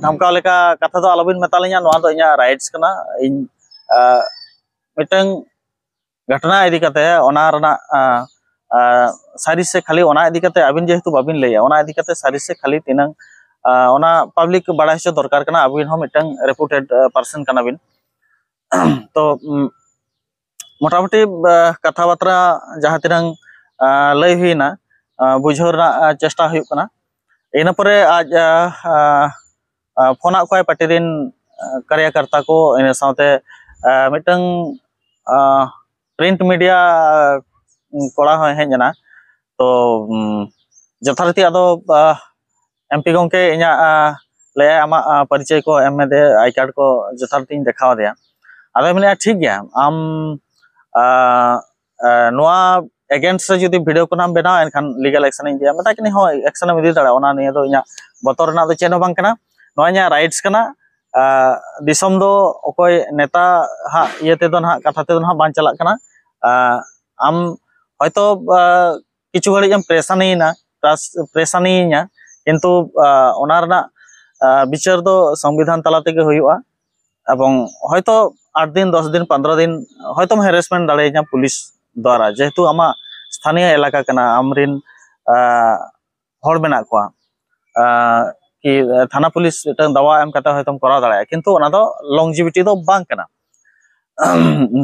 ᱫᱷᱟᱢᱠᱟᱣ ᱞᱮᱠᱟ ᱠᱟᱛᱷᱟ ᱫᱚ ᱟᱞᱚᱵᱤᱱ ᱢᱮᱛᱟᱞᱤᱧᱟ, ᱱᱚᱣᱟ ᱫᱚ ᱤᱧᱟᱹᱜ ᱨᱟᱭᱤᱴᱥ ᱠᱟᱱᱟ, ᱤᱧ ᱢᱤᱫᱴᱟᱝ ᱜᱷᱚᱴᱚᱱᱟ ᱤᱫᱤ ᱠᱟᱛᱮ ᱚᱱᱟ ᱨᱮᱱᱟᱜ ᱥᱟᱹᱨᱤ ᱥᱮ ᱠᱷᱟᱹᱞᱤ ᱚᱱᱟ ᱤᱫᱤ ᱠᱟᱛᱮ ᱟᱹᱵᱤᱱ ᱡᱮᱦᱮᱛᱩ ᱵᱟᱹᱵᱤᱱ ᱞᱟᱹᱭᱟ, ᱚᱱᱟ ᱤᱫᱤ ᱠᱟᱛᱮ ᱥᱟᱹᱨᱤ ᱥᱮ ᱠᱷᱟᱹᱞᱤ ᱛᱤᱱᱟᱹᱝ ᱚᱱᱟ ᱯᱟᱵᱽᱞᱤᱠ ᱵᱟᱲᱟᱭ ᱦᱚᱪᱚ ᱫᱚᱨᱠᱟᱨ ᱠᱟᱱᱟ, ᱟᱹᱵᱤᱱ ᱦᱚᱸ ᱢᱤᱫᱴᱟᱝ ᱨᱮᱯᱩᱴᱮᱰ ᱯᱟᱨᱥᱚᱱ ᱠᱟᱱᱟ ᱵᱤᱱ᱾ ᱛᱚ ᱩᱢ, ᱢᱚᱴᱟᱢᱩᱴᱤ ᱟᱸ, ᱠᱟᱛᱷᱟ ᱵᱟᱛᱨᱟ ᱡᱟᱦᱟᱸ ᱛᱤᱱᱟᱹᱝ ᱟᱸ, ᱞᱟᱹᱭ ᱦᱩᱭᱱᱟ, ᱟᱸ, ᱵᱩᱡᱷᱟᱹᱣ ᱨᱮᱱᱟᱜ ᱟᱸ, ᱪᱮᱥᱴᱟ ᱦᱩᱭᱩᱜ ᱠᱟᱱᱟ᱾ ᱤᱱᱟᱹ ᱯᱚᱨᱮ ᱟᱡ ᱟᱸ, ᱟᱸ, ᱟᱸ, ᱯᱷᱳᱱᱟᱜ ᱠᱚᱣᱟᱭ ᱯᱟᱴᱤ ᱨᱮᱱ ᱟᱸ, ᱠᱟᱨᱭᱟᱠᱟᱨᱛᱟ ᱠᱚ, ᱤᱱᱟᱹ ᱥᱟᱶᱛᱮ ᱟᱸ, ᱢᱤᱫᱴᱟᱝ ᱟᱸ, ᱯᱨᱤᱱᱴ ᱢᱤᱰᱤᱭᱟ ᱠᱚᱲᱟ ᱦᱚᱸᱭ ᱦᱮᱡ ᱮᱱᱟ᱾ ᱛᱚ ᱩᱢ, ᱡᱚᱛᱷᱟᱨᱤᱛᱤ ᱟᱫᱚ ᱟᱸ, ᱮᱢᱯᱤ ᱜᱚᱢᱠᱮ ᱤᱧᱟᱹᱜ ᱟᱸ, ᱞᱟᱹᱭᱟᱭ ᱟᱢᱟᱜ ᱟᱸ, ᱯᱚᱨᱤᱪᱚᱭ ᱠᱚ ᱮᱢ ᱢᱮ ᱫᱮ, ᱟᱭ ᱠᱟᱨᱰ ᱠᱚ ᱡᱚᱛᱷᱟᱨᱤᱛᱤᱧ ᱫᱮᱠᱷᱟᱣ ᱟᱫᱮᱭᱟ᱾ ᱟᱫᱚᱭ ᱢᱮᱱᱮᱫᱼᱟ, "ᱴᱷᱤᱠ ᱜᱮᱭᱟ, ᱟᱢ ᱟᱸ, ᱟᱸ, ᱱᱚᱣᱟ ᱮᱜᱮᱱᱥᱴ ᱨᱮ ᱡᱩᱫᱤ ᱵᱷᱤᱰᱤᱭᱳ ᱠᱚ ᱱᱟᱢ ᱵᱮᱱᱟᱣᱟ, ᱮᱱᱠᱷᱟᱱ ᱞᱤᱜᱟᱞ ᱮᱠᱥᱮᱱ ᱤᱧ ᱤᱫᱤᱭᱟ᱾" ᱢᱮᱛᱟᱭ ᱠᱟᱹᱱᱟᱹᱧ, "ᱦᱳᱭ, ᱮᱠᱥᱮᱱ ᱮᱢ ᱤᱫᱤ ᱫᱟᱲᱮᱭᱟᱜᱼᱟ, ᱚᱱᱟ ᱱᱤᱭᱮ ᱫᱚ ᱤᱧᱟᱹᱜ ᱵᱚᱛᱚᱨ ᱨᱮᱱᱟᱜ ᱫᱚ ᱪᱮᱫ ᱦᱚᱸ ᱵᱟᱝ ᱠᱟᱱᱟ, ᱱᱚᱣᱟ ᱤᱧᱟᱹᱜ ᱨᱟᱭᱤᱴᱥ ᱠᱟᱱᱟ᱾" ᱟᱸ, ᱫᱤᱥᱚᱢ ᱫᱚ ᱚᱠᱚᱭ ᱱᱮᱛᱟ ᱦᱟᱜ ᱤᱭᱟᱹ ᱛᱮᱫᱚ ᱱᱟᱦᱟᱜ, ᱠᱟᱛᱷᱟ ᱛᱮᱫᱚ ᱱᱟᱦᱟᱜ ᱵᱟᱝ ᱪᱟᱞᱟᱜ ᱠᱟᱱᱟ᱾ ᱟᱸ, ᱟᱢ ᱦᱚᱭᱛᱚ ᱟᱸ, ᱠᱤᱪᱷᱩ ᱜᱷᱟᱹᱲᱤᱡ ᱮᱢ ᱯᱨᱮᱥᱟᱱᱤᱭᱮᱱᱟ, ᱯᱨᱮᱥᱟᱱᱤᱭᱤᱧᱟ, ᱠᱤᱱᱛᱩ ᱟᱸ, ᱚᱱᱟ ᱨᱮᱱᱟᱜ ᱟᱸ, ᱵᱤᱪᱟᱹᱨ ᱫᱚ ᱥᱚᱝᱵᱤᱫᱷᱟᱱ ᱛᱟᱞᱟ ᱛᱮᱜᱮ ᱦᱩᱭᱩᱜᱼᱟ᱾ ᱮᱵᱚᱝ ᱦᱚᱭᱛᱚ ᱟᱴ ᱫᱤᱱ, ᱫᱚᱥ ᱫᱤᱱ, ᱯᱚᱱᱨᱚ ᱫᱤᱱ ᱦᱚᱭᱛᱚᱢ ᱦᱮᱨᱮᱥᱢᱮᱱᱴ ᱫᱟᱲᱮᱭᱟᱹᱧᱟ ᱯᱩᱞᱤᱥ ᱫᱚᱣᱟᱨᱟ, ᱡᱮᱦᱮᱛᱩ ᱟᱢᱟᱜ ᱥᱛᱷᱟᱱᱤᱭᱚ ᱮᱞᱟᱠᱟ ᱠᱟᱱᱟ, ᱟᱢᱨᱮᱱ ᱟᱸ, ᱦᱚᱲ ᱢᱮᱱᱟᱜ ᱠᱚᱣᱟ, ᱟᱸ, ᱠᱤ ᱛᱷᱟᱱᱟ ᱯᱩᱞᱤᱥ ᱢᱤᱫᱴᱟᱝ ᱫᱟᱣᱟ ᱮᱢ ᱠᱟᱛᱮ ᱦᱚᱭᱛᱚᱢ ᱠᱚᱨᱟᱣ ᱫᱟᱲᱮᱭᱟᱜᱼᱟ, ᱠᱤᱱᱛᱩ ᱚᱱᱟ ᱫᱚ ᱞᱚᱝᱡᱤᱵᱷᱤᱴᱤ ᱫᱚ ᱵᱟᱝ ᱠᱟᱱᱟ᱾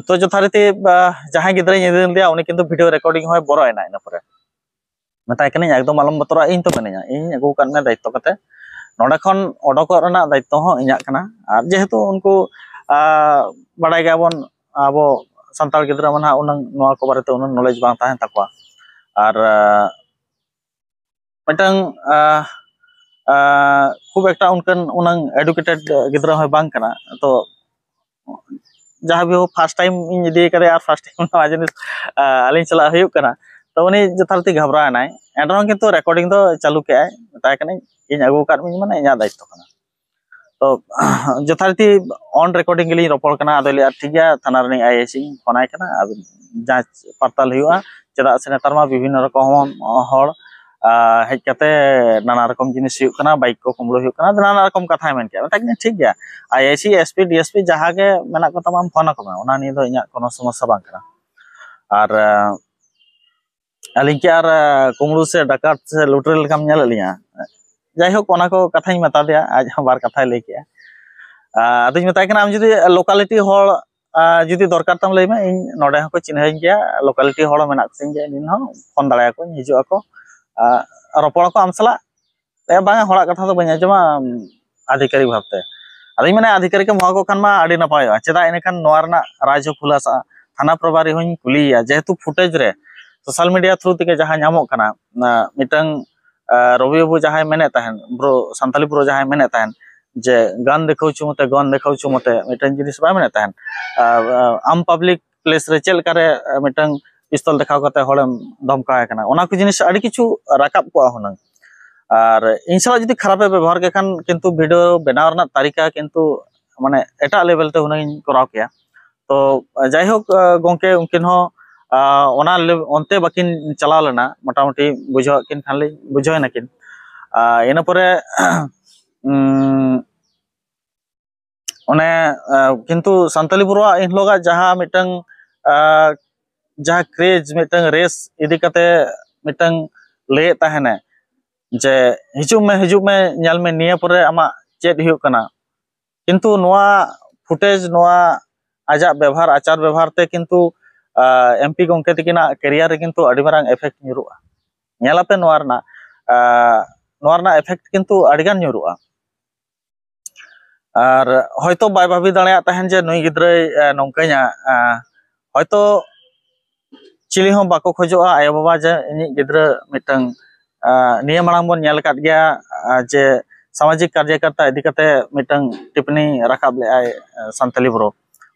ᱛᱚ ᱡᱚᱛᱷᱟᱨᱤᱛᱤ ᱟᱸ, ᱡᱟᱦᱟᱸᱭ ᱜᱤᱫᱽᱨᱟᱹᱧ ᱤᱫᱤ ᱞᱮᱫᱮᱭᱟ, ᱩᱱᱤ ᱠᱤᱱᱛᱩ ᱵᱷᱤᱰᱤᱭᱳ ᱨᱮᱠᱚᱨᱰᱤᱝ ᱦᱚᱸᱭ ᱵᱚᱨᱚᱭᱮᱱᱟ᱾ ᱤᱱᱟᱹ ᱯᱚᱨᱮ ᱢᱮᱛᱟᱭ ᱠᱟᱹᱱᱟᱹᱧ, "ᱮᱠᱫᱚᱢ ᱟᱞᱚᱢ ᱵᱚᱛᱚᱨᱚᱜᱼᱟ, ᱤᱧ ᱛᱚ ᱢᱮᱱᱟᱹᱧᱟ, ᱤᱧ ᱟᱹᱜᱩ ᱟᱠᱟᱫ ᱢᱮᱭᱟ ᱫᱟᱭᱤᱛᱛᱚ ᱠᱟᱛᱮ, ᱱᱚᱸᱰᱮ ᱠᱷᱚᱱ ᱚᱰᱚᱠᱚᱜ ᱨᱮᱱᱟᱜ ᱫᱟᱭᱤᱛᱛᱚ ᱦᱚᱸ ᱤᱧᱟᱹᱜ ᱠᱟᱱᱟ᱾" ᱟᱨ ᱡᱮᱦᱮᱛᱩ ᱩᱱᱠᱩ ᱟᱸ, ᱵᱟᱲᱟᱭ ᱜᱮᱭᱟᱵᱚᱱ, ᱟᱵᱚ ᱥᱟᱱᱛᱟᱲ ᱜᱤᱫᱽᱨᱟᱹ ᱢᱟ ᱱᱟᱦᱟᱜ ᱩᱱᱟᱹᱝ ᱱᱚᱣᱟ ᱠᱚ ᱵᱟᱨᱮᱛᱮ ᱩᱱᱟᱹᱝ ᱱᱚᱞᱮᱡᱽ ᱵᱟᱝ ᱛᱟᱦᱮᱱ ᱛᱟᱠᱚᱣᱟ᱾ ᱟᱨ ᱟᱸ, ᱢᱤᱫᱴᱟᱝ ᱟᱸ, ᱟᱸ, ᱠᱷᱩᱵ ᱮᱠᱴᱟ ᱚᱱᱠᱟᱱ ᱩᱱᱟᱹᱝ ᱮᱰᱩᱠᱮᱴᱮᱰ ᱜᱤᱫᱽᱨᱟᱹ ᱦᱚᱸ ᱵᱟᱝ ᱠᱟᱱᱟ᱾ ᱛᱚ ᱡᱟᱦᱟᱸ ᱵᱤᱦᱳ ᱯᱷᱟᱥᱴ ᱴᱟᱭᱤᱢ ᱤᱧ ᱤᱫᱤ ᱠᱟᱫᱮᱭᱟ ᱟᱨ ᱯᱷᱟᱥᱴ ᱴᱟᱭᱤᱢ ᱱᱚᱣᱟ ᱡᱤᱱᱤᱥ ᱟᱸ, ᱟᱹᱞᱤᱧ ᱥᱟᱞᱟᱜ ᱦᱩᱭᱩᱜ ᱠᱟᱱᱟ᱾ ᱛᱚ ᱩᱱᱤ ᱡᱚᱛᱷᱟᱛᱤ ᱜᱷᱟᱵᱽᱨᱟᱣ ᱮᱱᱟᱭ, ᱮᱱᱨᱮᱦᱚᱸ ᱠᱤᱱᱛᱩ ᱨᱮᱠᱚᱨᱰᱤᱝ ᱫᱚ ᱪᱟᱹᱞᱩ ᱠᱮᱜᱼᱟᱭ, ᱢᱮᱛᱟᱭ ᱠᱟᱹᱱᱟᱹᱧ, "ᱤᱧ ᱟᱹᱜᱩ ᱟᱠᱟᱫ ᱢᱤᱭᱟᱹᱧ, ᱢᱟᱱᱮ ᱤᱧᱟᱹᱜ ᱫᱟᱭᱤᱛᱛᱚ ᱠᱟᱱᱟ᱾" ᱛᱚ ᱡᱚᱛᱷᱟᱨᱤᱛᱤ ᱚᱱ ᱨᱮᱠᱚᱨᱰᱤᱝ ᱜᱮᱞᱤᱧ ᱨᱚᱯᱚᱲ ᱠᱟᱱᱟ᱾ ᱟᱫᱚᱭ ᱞᱟᱹᱭᱟ, "ᱴᱷᱤᱠ ᱜᱮᱭᱟ, ᱛᱷᱟᱱᱟ ᱨᱤᱱᱤᱡ ᱟᱭ ᱟᱭ ᱥᱤ ᱤᱧ ᱯᱷᱳᱱ ᱟᱭ ᱠᱟᱱᱟ, ᱟᱹᱵᱤᱱ ᱡᱟᱸᱪ ᱯᱟᱨᱛᱟᱞ ᱦᱩᱭᱩᱜᱼᱟ, ᱪᱮᱫᱟᱜ ᱥᱮ ᱱᱮᱛᱟᱨ ᱢᱟ ᱵᱤᱵᱷᱤᱱᱱᱚ ᱨᱚᱠᱚᱢ ᱦᱚᱲ ᱟᱸ, ᱦᱮᱡ ᱠᱟᱛᱮ ᱱᱟᱱᱟ ᱨᱚᱠᱚᱢ ᱡᱤᱱᱤᱥ ᱦᱩᱭᱩᱜ ᱠᱟᱱᱟ, ᱵᱟᱭᱤᱠ ᱠᱚ ᱠᱩᱢᱵᱽᱲᱩ ᱦᱩᱭᱩᱜ ᱠᱟᱱᱟ", ᱟᱫᱚ ᱱᱟᱱᱟ ᱨᱚᱠᱚᱢ ᱠᱟᱛᱷᱟᱭ ᱢᱮᱱ ᱠᱮᱜᱼᱟ᱾ ᱢᱮᱛᱟᱭ ᱠᱟᱹᱱᱟᱹᱧ, "ᱴᱷᱤᱠ ᱜᱮᱭᱟ, I I C, S P, D S P ᱡᱟᱦᱟᱸ ᱜᱮ ᱢᱮᱱᱟᱜ ᱠᱚ ᱛᱟᱢᱟ, ᱟᱢ ᱯᱷᱳᱱ ᱟᱠᱚ ᱢᱮ, ᱚᱱᱟ ᱱᱤᱭᱮ ᱫᱚ ᱤᱧᱟᱹᱜ ᱠᱳᱱᱳ ᱥᱚᱢᱚᱥᱥᱟ ᱵᱟᱝ ᱠᱟᱱᱟ᱾" ᱟᱨ ᱟᱸ, ᱟᱹᱞᱤᱧ ᱠᱤ ᱟᱨ ᱟᱸ, ᱠᱩᱢᱵᱽᱲᱩ ᱥᱮ ᱰᱟᱠᱟᱛ ᱥᱮ ᱞᱩᱴᱮᱨᱟ ᱞᱮᱠᱟᱢ ᱧᱮᱞᱮᱫ ᱞᱤᱧᱟ? ᱡᱟᱭᱦᱳᱠ, ᱚᱱᱟ ᱠᱚ ᱠᱟᱛᱷᱟᱧ ᱢᱮᱛᱟ ᱫᱮᱭᱟ, ᱟᱡ ᱦᱚᱸ ᱵᱟᱨ ᱠᱟᱛᱷᱟᱭ ᱞᱟᱹᱭ ᱠᱮᱜᱼᱟ᱾ ᱟᱨ ᱟᱫᱚᱧ ᱢᱮᱛᱟᱭ ᱠᱟᱱᱟ, ᱟᱢ ᱡᱩᱫᱤ ᱞᱳᱠᱟᱞᱤᱴᱤ ᱦᱚᱲ ᱟᱨ ᱡᱩᱫᱤ ᱫᱚᱨᱠᱟᱨ ᱛᱟᱢ ᱞᱟᱹᱭ ᱢᱮ, ᱤᱧ ᱱᱚᱰᱮ ᱦᱚᱸᱠᱚ ᱪᱤᱱᱦᱟᱹᱣᱤᱧ ᱜᱮᱭᱟ, ᱞᱳᱠᱟᱞᱤᱴᱤ ᱦᱚᱲ ᱦᱚᱸ ᱢᱮᱱᱟᱜ ᱠᱚᱛᱤᱧ ᱜᱮᱭᱟ, ᱤᱧ ᱦᱚᱸ ᱯᱷᱳᱱ ᱫᱟᱲᱮᱭᱟᱠᱚᱣᱟᱧ, ᱦᱤᱡᱩᱜ ᱟᱠᱚ, ᱟᱨ ᱨᱚᱯᱚᱲ ᱟᱠᱚ ᱟᱢ ᱥᱟᱞᱟᱜ᱾ ᱮ, ᱵᱟᱝᱟ, ᱦᱚᱲᱟᱜ ᱠᱟᱛᱷᱟ ᱫᱚ ᱵᱟᱹᱧ ᱟᱸᱡᱚᱢᱟ, ᱟᱫᱷᱤᱠᱟᱨᱤᱠ ᱵᱷᱟᱵᱽᱛᱮ᱾ ᱟᱫᱚᱧ ᱢᱮᱱᱟ, ᱟᱫᱷᱤᱠᱟᱨᱤᱠ ᱮᱢ ᱦᱚᱦᱚ ᱟᱠᱚ ᱠᱷᱟᱱ ᱢᱟ ᱟᱹᱰᱤ ᱱᱟᱯᱟᱭᱚᱜᱼᱟ, ᱪᱮᱫᱟᱜ ᱮᱱᱮᱠᱷᱟᱱ ᱱᱚᱣᱟ ᱨᱮᱱᱟᱜ ᱨᱟᱡᱽ ᱦᱚᱸ ᱠᱷᱩᱞᱟᱹᱥᱟᱜᱼᱟ᱾ ᱛᱷᱟᱱᱟ ᱯᱨᱚᱵᱷᱟᱨᱤ ᱦᱚᱸᱧ ᱠᱩᱞᱤᱭᱮᱭᱟ, ᱡᱮᱦᱮᱛᱩ ᱯᱷᱩᱴᱮᱡᱽ ᱨᱮ ᱥᱳᱥᱟᱞ ᱢᱤᱰᱤᱭᱟ ᱛᱷᱨᱩ ᱛᱮᱜᱮ ᱡᱟᱦᱟᱸ ᱧᱟᱢᱚᱜ ᱠᱟᱱᱟ, ᱚᱱᱟ ᱢᱤᱫᱴᱟᱝ, ᱟ, ᱨᱚᱵᱤ ᱵᱟᱹᱵᱩ ᱡᱟᱦᱟᱸᱭ ᱢᱮᱱᱮᱫ ᱛᱟᱦᱮᱸᱱ, ᱵᱨᱳ, ᱥᱟᱱᱛᱟᱞᱤ ᱵᱨᱳ ᱡᱟᱦᱟᱸᱭ ᱢᱮᱱᱮᱫ ᱛᱟᱦᱮᱸᱱ, ᱡᱮ ᱜᱟᱱ ᱫᱮᱠᱷᱟᱣ ᱪᱩᱢᱚᱛᱮ, ᱜᱟᱱ ᱫᱮᱠᱷᱟᱣ ᱪᱩᱢᱚᱛᱮ ᱢᱤᱫᱴᱟᱝ ᱡᱤᱱᱤᱥ ᱵᱟᱭ ᱢᱮᱱᱮᱫ ᱛᱟᱦᱮᱸᱱ, ᱟ, ᱟ, ᱟᱢ ᱯᱟᱵᱽᱞᱤᱠ ᱯᱞᱮᱥ ᱨᱮ ᱪᱮᱫ ᱞᱮᱠᱟᱨᱮ, ᱟ, ᱢᱤᱫᱴᱟᱝ ᱯᱤᱥᱛᱚᱞ ᱫᱮᱠᱷᱟᱣ ᱠᱟᱛᱮ ᱦᱚᱲᱮᱢ ᱫᱷᱚᱢᱠᱟᱣ ᱮ ᱠᱟᱱᱟ, ᱚᱱᱟ ᱠᱚ ᱡᱤᱱᱤᱥ ᱟᱹᱰᱤ ᱠᱤᱪᱷᱩ ᱨᱟᱠᱟᱵ ᱠᱚᱜᱼᱟ ᱦᱩᱱᱟᱹᱝ᱾ ᱟᱨ ᱤᱧ ᱥᱟᱞᱟᱜ ᱡᱩᱫᱤ ᱠᱷᱟᱨᱟᱯᱮ ᱵᱮᱵᱚᱦᱟᱨ ᱠᱮ ᱠᱷᱟᱱ, ᱠᱤᱱᱛᱩ ᱵᱷᱤᱰᱤᱭᱳ ᱵᱮᱱᱟᱣ ᱨᱮᱱᱟᱜ ᱛᱟᱹᱨᱤᱠᱟ ᱠᱤᱱᱛᱩ ᱢᱟᱱᱮ ᱮᱴᱟᱜ ᱞᱮᱵᱮᱞ ᱛᱮ ᱦᱩᱱᱟᱹᱝ ᱤᱧ ᱠᱚᱨᱟᱣ ᱠᱮᱭᱟ᱾ ᱛᱚ ᱡᱟᱭᱦᱳᱠ, ᱟ, ᱜᱚᱝᱠᱮ ᱩᱱᱠᱤᱱ ᱦᱚᱸ, ᱟ, ᱚᱱᱟ ᱞᱮ-, ᱚᱱᱛᱮ ᱵᱟᱹᱠᱤᱱ ᱪᱟᱞᱟᱣ ᱞᱮᱱᱟ, ᱢᱚᱴᱟᱢᱩᱴᱤ ᱵᱩᱡᱷᱟᱹᱣᱟᱜ ᱠᱤᱱ ᱠᱷᱟᱱ ᱞᱤᱧ ᱵᱩᱡᱷᱟᱹᱣ ᱮᱱᱟᱠᱤᱱ᱾ ᱟ, ᱤᱱᱟᱹ ᱯᱚᱨᱮ, ᱩᱸ, ᱚᱱᱮ, ᱟ, ᱠᱤᱱᱛᱩ ᱥᱟᱱᱛᱟᱞᱤ ᱵᱨᱳᱣᱟᱜ ᱮᱱ ᱦᱤᱞᱳᱜᱟᱜ ᱡᱟᱦᱟᱸ ᱢᱤᱫᱴᱟᱝ, ᱟ, ᱡᱟᱦᱟᱸ ᱠᱨᱮᱡᱽ, ᱢᱤᱫᱴᱟᱝ ᱨᱮᱥ ᱤᱫᱤ ᱠᱟᱛᱮ ᱢᱤᱫᱴᱟᱝ ᱞᱟᱹᱭᱮᱫ ᱛᱟᱦᱮᱱᱟᱭ ᱡᱮ, "ᱦᱤᱡᱩᱜ ᱢᱮ, ᱦᱤᱡᱩᱜ ᱢᱮ, ᱧᱮᱞ ᱢᱮ, ᱱᱤᱭᱟᱹ ᱯᱚᱨᱮ ᱟᱢᱟᱜ ᱪᱮᱫ ᱦᱩᱭᱩᱜ ᱠᱟᱱᱟ?" ᱠᱤᱱᱛᱩ ᱱᱚᱣᱟ ᱯᱷᱩᱴᱮᱡᱽ, ᱱᱚᱣᱟ ᱟᱡᱟᱜ ᱵᱮᱵᱷᱟᱨ, ᱟᱪᱟᱨ ᱵᱮᱵᱷᱟᱨ ᱛᱮ ᱠᱤᱱᱛᱩ, ᱟ, ᱮᱢ ᱯᱤ ᱜᱚᱢᱠᱮ ᱛᱟᱹᱠᱤᱱᱟᱜ ᱠᱮᱨᱤᱭᱟᱨ ᱨᱮ ᱠᱤᱱᱛᱩ ᱟᱹᱰᱤ ᱢᱟᱨᱟᱝ ᱮᱯᱷᱮᱠᱴ ᱧᱩᱨᱩᱜᱼᱟ᱾ ᱧᱮᱞᱟᱯᱮ ᱱᱚᱣᱟ ᱨᱮᱱᱟᱜ, ᱟ, ᱱᱚᱣᱟ ᱨᱮᱱᱟᱜ ᱮᱯᱷᱮᱠᱴ ᱠᱤᱱᱛᱩ ᱟᱹᱰᱤᱜᱟᱱ ᱧᱩᱨᱩᱜᱼᱟ᱾ ᱟᱨ ᱦᱚᱭᱛᱳ ᱵᱟᱭ ᱵᱷᱟᱵᱤ ᱫᱟᱲᱮᱭᱟᱜ ᱛᱟᱦᱮᱱ ᱡᱮ ᱱᱩᱭ ᱜᱤᱫᱽᱨᱟᱹᱭ, ᱮ, ᱱᱚᱝᱠᱟᱧᱟ᱾ ᱮ, ᱦᱚᱭᱛᱳ ᱪᱤᱞᱤ ᱦᱚᱸ ᱵᱟᱠᱚ ᱠᱷᱚᱡᱚᱜᱼᱟ ᱟᱭᱳᱼᱵᱟᱵᱟ ᱡᱮ ᱤᱧᱤᱡ ᱜᱤᱫᱽᱨᱟᱹ ᱢᱤᱫᱴᱟᱝ, ᱮ, ᱱᱤᱭᱟᱹ ᱢᱟᱲᱟᱝ ᱵᱚᱱ ᱧᱮᱞ ᱟᱠᱟᱫ ᱜᱮᱭᱟ, ᱮ, ᱡᱮ ᱥᱟᱢᱟᱡᱤᱠ ᱠᱟᱨᱡᱚᱠᱚᱨᱛᱟ ᱤᱫᱤ ᱠᱟᱛᱮ ᱢᱤᱫᱴᱟᱝ ᱴᱤᱯᱯᱚᱱᱤ ᱨᱟᱠᱟᱵ ᱞᱮᱫᱟᱭ, ᱮ, ᱥᱟᱱᱛᱟᱞᱤ ᱵᱨᱳ᱾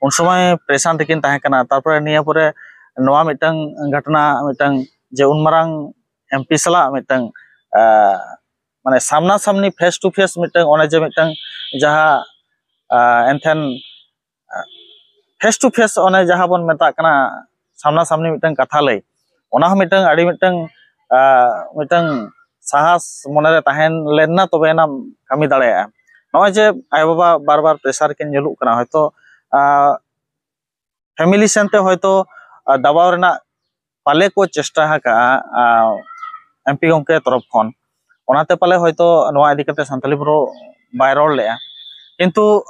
ᱩᱱ ᱥᱚᱢᱚᱭ ᱯᱨᱮᱥᱟᱱ ᱛᱟᱹᱠᱤᱱ ᱛᱟᱦᱮᱸ ᱠᱟᱱᱟ᱾ ᱛᱟᱨᱯᱚᱨᱮ ᱱᱤᱭᱟᱹ ᱯᱚᱨᱮ ᱱᱚᱣᱟ ᱢᱤᱫᱴᱟᱝ ᱜᱷᱚᱴᱚᱱᱟ, ᱢᱤᱫᱴᱟᱝ ᱡᱮ ᱩᱱ ᱢᱟᱨᱟᱝ ᱮᱢ ᱯᱤ ᱥᱟᱞᱟᱜ ᱢᱤᱫᱴᱟᱝ, ᱮ, ᱢᱟᱱᱮ ᱥᱟᱢᱱᱟ ᱥᱟᱢᱱᱤ, ᱯᱷᱮᱥ ᱴᱩ ᱯᱷᱮᱥ ᱢᱤᱫᱴᱟᱝ, ᱚᱱᱮ ᱡᱮ ᱢᱤᱫᱴᱟᱝ ᱡᱟᱦᱟᱸ, ᱟ, ᱮᱱᱛᱷᱮᱱ, ᱟ, ᱯᱷᱮᱥ ᱴᱩ ᱯᱷᱮᱥ, ᱚᱱᱮ ᱡᱟᱦᱟᱸ ᱵᱚᱱ ᱢᱮᱛᱟᱜ ᱠᱟᱱᱟ ᱥᱟᱢᱱᱟ ᱥᱟᱢᱱᱤ ᱢᱤᱫᱴᱟᱝ ᱠᱟᱛᱷᱟ ᱞᱟᱹᱭ, ᱚᱱᱟ ᱦᱚᱸ ᱢᱤᱫᱴᱟᱝ ᱟᱹᱰᱤ ᱢᱤᱫᱴᱟᱝ, ᱟ, ᱢᱤᱫᱴᱟᱝ ᱥᱟᱦᱟᱥ ᱢᱚᱱᱮᱨᱮ ᱛᱟᱦᱮᱸ ᱞᱮᱱᱟ, ᱛᱚᱵᱮ ᱮᱱᱟᱢ ᱠᱟᱹᱢᱤ ᱫᱟᱲᱮᱭᱟᱜᱼᱟ᱾ ᱱᱚᱜᱼᱚᱭ ᱡᱮ ᱟᱭᱳᱼᱵᱟᱵᱟ ᱵᱟᱨ ᱵᱟᱨ ᱯᱨᱮᱥᱟᱨ ᱠᱤᱱ ᱧᱩᱨᱩᱜ ᱠᱟᱱᱟ, ᱦᱚᱭᱛᱳ, ᱟ, ᱯᱷᱮᱢᱤᱞᱤ ᱥᱮᱱᱛᱮ ᱦᱚᱭᱛᱳ, ᱟ, ᱫᱟᱵᱟᱣ ᱨᱮᱱᱟᱜ ᱯᱟᱞᱮ ᱠᱚ ᱪᱮᱥᱴᱟ ᱟᱠᱟᱜᱼᱟ, ᱟ, ᱮᱢ ᱯᱤ ᱜᱚᱢᱠᱮ ᱛᱚᱨᱚᱯ ᱠᱷᱚᱱ᱾ ᱚᱱᱟᱛᱮ ᱯᱟᱞᱮ ᱦᱚᱭᱛᱳ ᱱᱚᱣᱟ ᱤᱫᱤ ᱠᱟᱛᱮ ᱥᱟᱱᱛᱟᱞᱤ ᱵᱨᱳ ᱵᱟᱭ ᱨᱚᱲ ᱞᱮᱜᱼᱟ᱾ ᱠᱤᱱᱛᱩ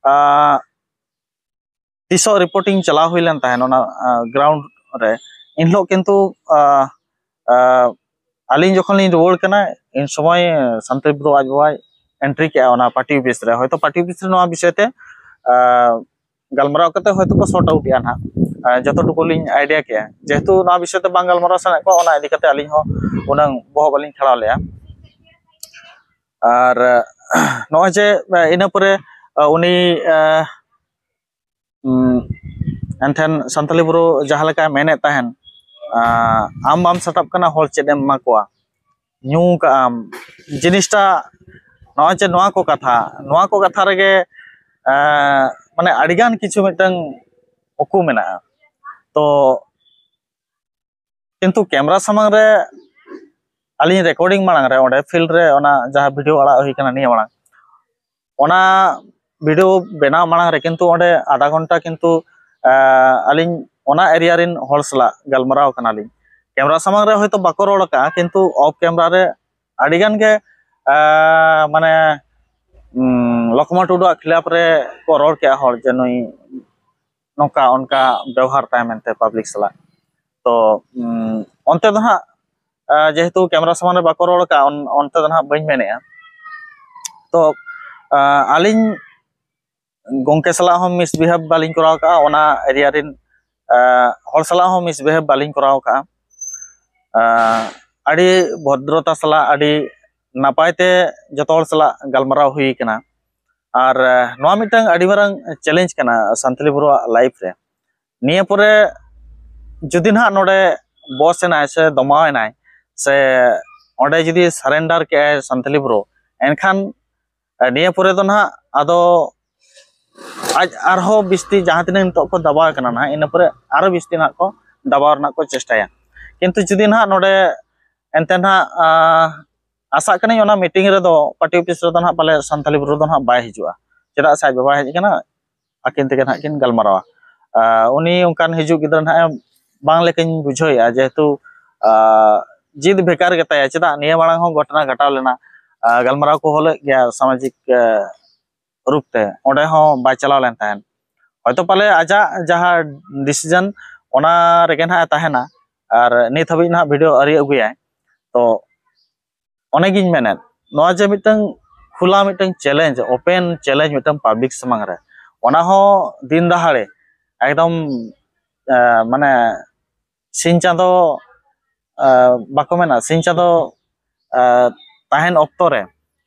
ᱟᱸ, ᱛᱤᱥᱚᱜ ᱨᱤᱯᱳᱨᱴᱤᱝ ᱪᱟᱞᱟᱣ ᱦᱩᱭ ᱞᱮᱱ ᱛᱟᱦᱮᱸᱫ ᱚᱱᱟ ᱜᱨᱟᱣᱩᱱᱰ ᱨᱮ, ᱮᱱᱦᱤᱞᱳᱜ ᱠᱤᱱᱛᱩ ᱟᱸ, ᱟᱸ, ᱟᱹᱞᱤᱧ ᱡᱚᱠᱷᱚᱱ ᱞᱤᱧ ᱨᱩᱣᱟᱹᱲ ᱠᱟᱱᱟ, ᱤᱱ ᱥᱚᱢᱚᱭ ᱥᱟᱱᱛᱤ ᱵᱨᱳ ᱟᱡ ᱵᱟᱵᱟᱭ ᱮᱱᱴᱨᱤ ᱠᱮᱜᱼᱟ ᱚᱱᱟ ᱯᱟᱨᱴᱤ ᱚᱯᱷᱤᱥ ᱨᱮ᱾ ᱦᱚᱭᱛᱳ ᱯᱟᱨᱴᱤ ᱚᱯᱷᱤᱥ ᱨᱮ ᱱᱚᱣᱟ ᱵᱤᱥᱚᱭ ᱛᱮ ᱟᱸ, ᱜᱟᱞᱢᱟᱨᱟᱣ ᱠᱟᱛᱮ ᱦᱚᱭᱛᱳ ᱠᱚ ᱥᱚᱨᱴ ᱟᱣᱩᱴ ᱮᱜᱼᱟ ᱱᱟᱦᱟᱜ᱾ ᱟᱸ, ᱡᱚᱛᱚ ᱴᱩᱠᱩ ᱞᱤᱧ ᱟᱭᱰᱤᱭᱟ ᱠᱮᱜᱼᱟ, ᱡᱮᱦᱮᱛᱩ ᱱᱚᱣᱟ ᱵᱤᱥᱚᱭ ᱛᱮ ᱵᱟᱝ ᱜᱟᱞᱢᱟᱨᱟᱣ ᱥᱟᱱᱟᱭᱮᱫ ᱠᱚᱣᱟ, ᱚᱱᱟ ᱤᱫᱤ ᱠᱟᱛᱮ ᱟᱹᱞᱤᱧ ᱦᱚᱸ ᱩᱱᱟᱹᱝ ᱵᱚᱦᱚᱜ ᱵᱟᱹᱞᱤᱧ ᱠᱷᱟᱲᱟᱣ ᱞᱮᱜᱼᱟ᱾ ᱟᱨ ᱱᱚᱜᱼᱚᱭ ᱡᱮ ᱤᱱᱟᱹ ᱯᱚᱨᱮ ᱩᱱᱤ ᱮᱱᱛᱷᱮᱱ ᱥᱟᱱᱛᱟᱞᱤ ᱵᱨᱳ ᱡᱟᱦᱟᱸ ᱞᱮᱠᱟᱭ ᱢᱮᱱᱮᱫ ᱛᱟᱦᱮᱱ, ᱟᱢ ᱵᱟᱢ ᱥᱟᱴᱟᱯ ᱠᱟᱱᱟ, ᱦᱚᱲ ᱪᱮᱫ ᱮᱢ ᱮᱢᱟ ᱠᱚᱣᱟ, ᱧᱩ ᱠᱟᱜ ᱟᱢ, ᱡᱤᱱᱤᱥᱴᱟ ᱱᱚᱜᱼᱚᱭ ᱡᱮ ᱱᱚᱣᱟ ᱠᱚ ᱠᱟᱛᱷᱟ, ᱱᱚᱣᱟ ᱠᱚ ᱠᱟᱛᱷᱟ ᱨᱮᱜᱮ ᱢᱟᱱᱮ ᱟᱹᱰᱤᱜᱟᱱ ᱠᱤᱪᱷᱩ ᱢᱤᱫᱴᱟᱝ ᱩᱠᱩ ᱢᱮᱱᱟᱜᱼᱟ᱾ ᱛᱚ ᱠᱤᱱᱛᱩ ᱠᱮᱢᱨᱟ ᱥᱟᱢᱟᱝ ᱨᱮ ᱟᱹᱞᱤᱧ ᱨᱮᱠᱚᱨᱰᱤᱝ ᱢᱟᱲᱟᱝ ᱨᱮ, ᱚᱸᱰᱮ ᱯᱷᱤᱞᱰ ᱨᱮ ᱚᱱᱟ ᱡᱟᱦᱟᱸ ᱵᱷᱤᱰᱤᱭᱳ ᱟᱲᱟᱜ ᱦᱩᱭ ᱠᱟᱱᱟ ᱱᱤᱭᱟᱹ ᱢᱟᱲᱟᱝ, ᱚᱱᱟ ᱵᱷᱤᱰᱤᱭᱳ ᱵᱮᱱᱟᱣ ᱢᱟᱲᱟᱝ ᱨᱮ ᱠᱤᱱᱛᱩ ᱚᱸᱰᱮ ᱟᱫᱷᱟ ᱜᱷᱚᱱᱴᱟ ᱠᱤᱱᱛᱩ ᱟᱹᱞᱤᱧ ᱚᱱᱟ ᱮᱨᱤᱭᱟ ᱨᱮᱱ ᱦᱚᱲ ᱥᱟᱞᱟᱜ ᱜᱟᱞᱢᱟᱨᱟᱣ ᱠᱟᱱᱟᱞᱤᱧ᱾ ᱠᱮᱢᱨᱟ ᱥᱟᱢᱟᱝ ᱨᱮ ᱦᱚᱭᱛᱳ ᱵᱟᱠᱚ ᱨᱚᱲ ᱟᱠᱟᱫᱼᱟ, ᱠᱤᱱᱛᱩ ᱚᱯᱷ ᱠᱮᱢᱨᱟ ᱨᱮ ᱟᱹᱰᱤᱜᱟᱱ ᱜᱮ ᱢᱟᱱᱮ ᱞᱚᱠᱷᱢᱟ ᱴᱩᱰᱩᱣᱟᱜ ᱠᱷᱤᱞᱟᱯ ᱨᱮ ᱠᱚ ᱨᱚᱲ ᱠᱮᱜᱼᱟ ᱦᱚᱲ, ᱡᱮ ᱱᱩᱭ ᱱᱚᱝᱠᱟ ᱚᱱᱠᱟ ᱵᱮᱣᱦᱟᱨ ᱛᱟᱭ ᱢᱮᱱᱛᱮ ᱯᱟᱵᱽᱞᱤᱠ ᱥᱟᱞᱟᱜ᱾ ᱛᱚ ᱚᱱᱛᱮ ᱫᱚ ᱦᱟᱸᱜ ᱡᱮᱦᱮᱛᱩ ᱠᱮᱢᱨᱟ ᱥᱟᱢᱟᱝ ᱨᱮ ᱵᱟᱠᱚ ᱨᱚᱲ ᱠᱟᱜᱼᱟ, ᱚᱱᱛᱮ ᱫᱚ ᱦᱟᱸᱜ ᱵᱟᱹᱧ ᱢᱮᱱᱮᱜᱼᱟ᱾ ᱛᱚ ᱟᱹᱞᱤᱧ ᱜᱚᱢᱠᱮ ᱥᱟᱞᱟᱜ ᱦᱚᱸ ᱢᱤᱥᱵᱤᱦᱮᱵᱽ ᱵᱟᱹᱞᱤᱧ ᱠᱚᱨᱟᱣ ᱠᱟᱜᱼᱟ, ᱚᱱᱟ ᱮᱨᱤᱭᱟ ᱨᱮᱱ ᱦᱚᱲ ᱥᱟᱞᱟᱜ ᱦᱚᱸ ᱢᱤᱥᱵᱤᱦᱮᱵᱽ ᱵᱟᱹᱞᱤᱧ ᱠᱚᱨᱟᱣ ᱠᱟᱜᱼᱟ᱾ ᱟᱹᱰᱤ ᱵᱷᱚᱫᱨᱚᱛᱟ ᱥᱟᱞᱟᱜ, ᱟᱹᱰᱤ ᱱᱟᱯᱟᱭ ᱛᱮ ᱡᱚᱛᱚ ᱦᱚᱲ ᱥᱟᱞᱟᱜ ᱜᱟᱞᱢᱟᱨᱟᱣ ᱦᱩᱭ ᱠᱟᱱᱟ᱾ ᱟᱨ ᱱᱚᱣᱟ ᱢᱤᱫᱴᱟᱝ ᱟᱹᱰᱤ ᱢᱟᱨᱟᱝ ᱪᱮᱞᱮᱧᱡᱽ ᱠᱟᱱᱟ ᱥᱟᱱᱛᱟᱞᱤ ᱵᱨᱳᱣᱟᱜ ᱞᱟᱭᱤᱯᱷ ᱨᱮ᱾ ᱱᱤᱭᱟᱹ ᱯᱚᱨᱮ ᱡᱩᱫᱤ ᱱᱟᱦᱟᱜ ᱱᱚᱰᱮ ᱵᱚᱥ ᱮᱱᱟᱭ ᱥᱮ ᱫᱚᱢᱟᱣ ᱮᱱᱟᱭ ᱥᱮ ᱚᱸᱰᱮ ᱡᱩᱫᱤ ᱥᱟᱨᱮᱱᱰᱟᱨ ᱠᱮᱜᱼᱟᱭ ᱥᱟᱱᱛᱟᱞᱤ ᱵᱨᱳ, ᱮᱱᱠᱷᱟᱱ ᱱᱤᱭᱟᱹ ᱯᱚᱨᱮ ᱫᱚ ᱱᱟᱦᱟᱜ ᱟᱫᱚ ᱟᱡ ᱟᱨᱦᱚᱸ ᱵᱤᱥᱛᱤ ᱡᱟᱦᱟᱸ ᱛᱤᱱᱟᱹᱜ ᱱᱤᱛᱚᱜ ᱠᱚ ᱫᱟᱵᱟᱣ ᱠᱟᱱᱟ ᱱᱟᱦᱟᱜ, ᱤᱱᱟᱹ ᱯᱚᱨᱮ ᱟᱨᱚ ᱵᱤᱥᱛᱤ ᱱᱟᱦᱟᱜ ᱠᱚ ᱫᱟᱵᱟᱣ ᱨᱮᱱᱟᱜ ᱠᱚ ᱪᱮᱥᱴᱟᱭᱟ᱾ ᱠᱤᱱᱛᱩ ᱡᱩᱫᱤ ᱱᱟᱦᱟᱜ ᱱᱚᱰᱮ ᱮᱱᱛᱮ ᱱᱟᱦᱟᱜ ᱟᱥᱟᱜ ᱠᱟᱹᱱᱟᱹᱧ ᱚᱱᱟ ᱢᱤᱴᱤᱝ ᱨᱮᱫᱚ ᱯᱟᱨᱴᱤ ᱚᱯᱷᱤᱥ ᱨᱮᱫᱚ ᱱᱟᱦᱟᱜ ᱯᱟᱞᱮ ᱥᱟᱱᱛᱟᱞᱤ ᱵᱨᱳ ᱫᱚ ᱱᱟᱦᱟᱜ ᱵᱟᱭ ᱦᱤᱡᱩᱜᱼᱟ, ᱪᱮᱫᱟᱜ ᱥᱮ ᱟᱡ ᱵᱟᱵᱟᱭ ᱦᱮᱡ ᱟᱠᱟᱱᱟ, ᱟᱹᱠᱤᱱ ᱛᱮᱜᱮ ᱱᱟᱦᱟᱜ ᱠᱤᱱ ᱜᱟᱞᱢᱟᱨᱟᱣᱟ᱾ ᱩᱱᱤ ᱚᱱᱠᱟᱱ ᱦᱤᱡᱩᱜ ᱜᱤᱫᱽᱨᱟᱹ ᱱᱟᱦᱟᱜ ᱵᱟᱝ ᱞᱮᱠᱟᱧ ᱵᱩᱡᱷᱟᱹᱣᱮᱫᱼᱟ, ᱡᱮᱦᱮᱛᱩ ᱡᱤᱫ ᱵᱷᱮᱜᱟᱨ ᱜᱮᱛᱟᱭᱟ᱾ ᱪᱮᱫᱟᱜ ᱱᱤᱭᱟᱹ ᱢᱟᱲᱟᱝ ᱦᱚᱸ ᱜᱷᱚᱴᱚᱱᱟ ᱜᱷᱚᱴᱟᱣ ᱞᱮᱱᱟ, ᱜᱟᱞᱢᱟᱨᱟᱣ ᱠᱚ ᱦᱚᱞᱮᱫ ᱜᱮᱭᱟ ᱥᱟᱢᱟᱡᱤᱠ ᱨᱩᱯ ᱛᱮ ᱚᱸᱰᱮ ᱦᱚᱸ ᱵᱟᱭ ᱪᱟᱞᱟᱣ ᱞᱮᱱ ᱛᱟᱦᱮᱸᱫ᱾ ᱦᱚᱭᱛᱚ ᱯᱟᱞᱮ ᱟᱡᱟᱜ ᱡᱟᱦᱟᱸ decision, ᱚᱱᱟ ᱨᱮᱜᱮ ᱱᱟᱦᱟᱜ ᱮ ᱛᱟᱦᱮᱱᱟ᱾ ᱟᱨ ᱱᱤᱛ ᱦᱟᱹᱵᱤᱡ ᱱᱟᱦᱟᱜ video ᱟᱹᱣᱨᱤ ᱟᱹᱜᱩᱭᱟᱭ᱾ ᱛᱚ ᱚᱱᱮᱜᱤᱧ ᱢᱮᱱᱮᱫ, ᱱᱚᱣᱟ ᱡᱮ ᱢᱤᱫᱴᱟᱝ ᱠᱷᱩᱞᱟ ᱢᱤᱫᱴᱟᱝ challenge, open challenge ᱢᱤᱫᱴᱟᱝ public ᱥᱟᱢᱟᱝ ᱨᱮ, ᱚᱱᱟ ᱦᱚᱸ ᱫᱤᱱ ᱫᱟᱦᱟᱲᱮ ᱮᱠᱫᱚᱢ, ᱟᱸ, ᱢᱟᱱᱮ ᱥᱤᱧ ᱪᱟᱸᱫᱚ, ᱟᱸ, ᱵᱟᱠᱚ ᱢᱮᱱᱟ, ᱥᱤᱧ ᱪᱟᱸᱫᱚ, ᱟᱸ, ᱛᱟᱦᱮᱱ ᱚᱠᱛᱚ ᱨᱮ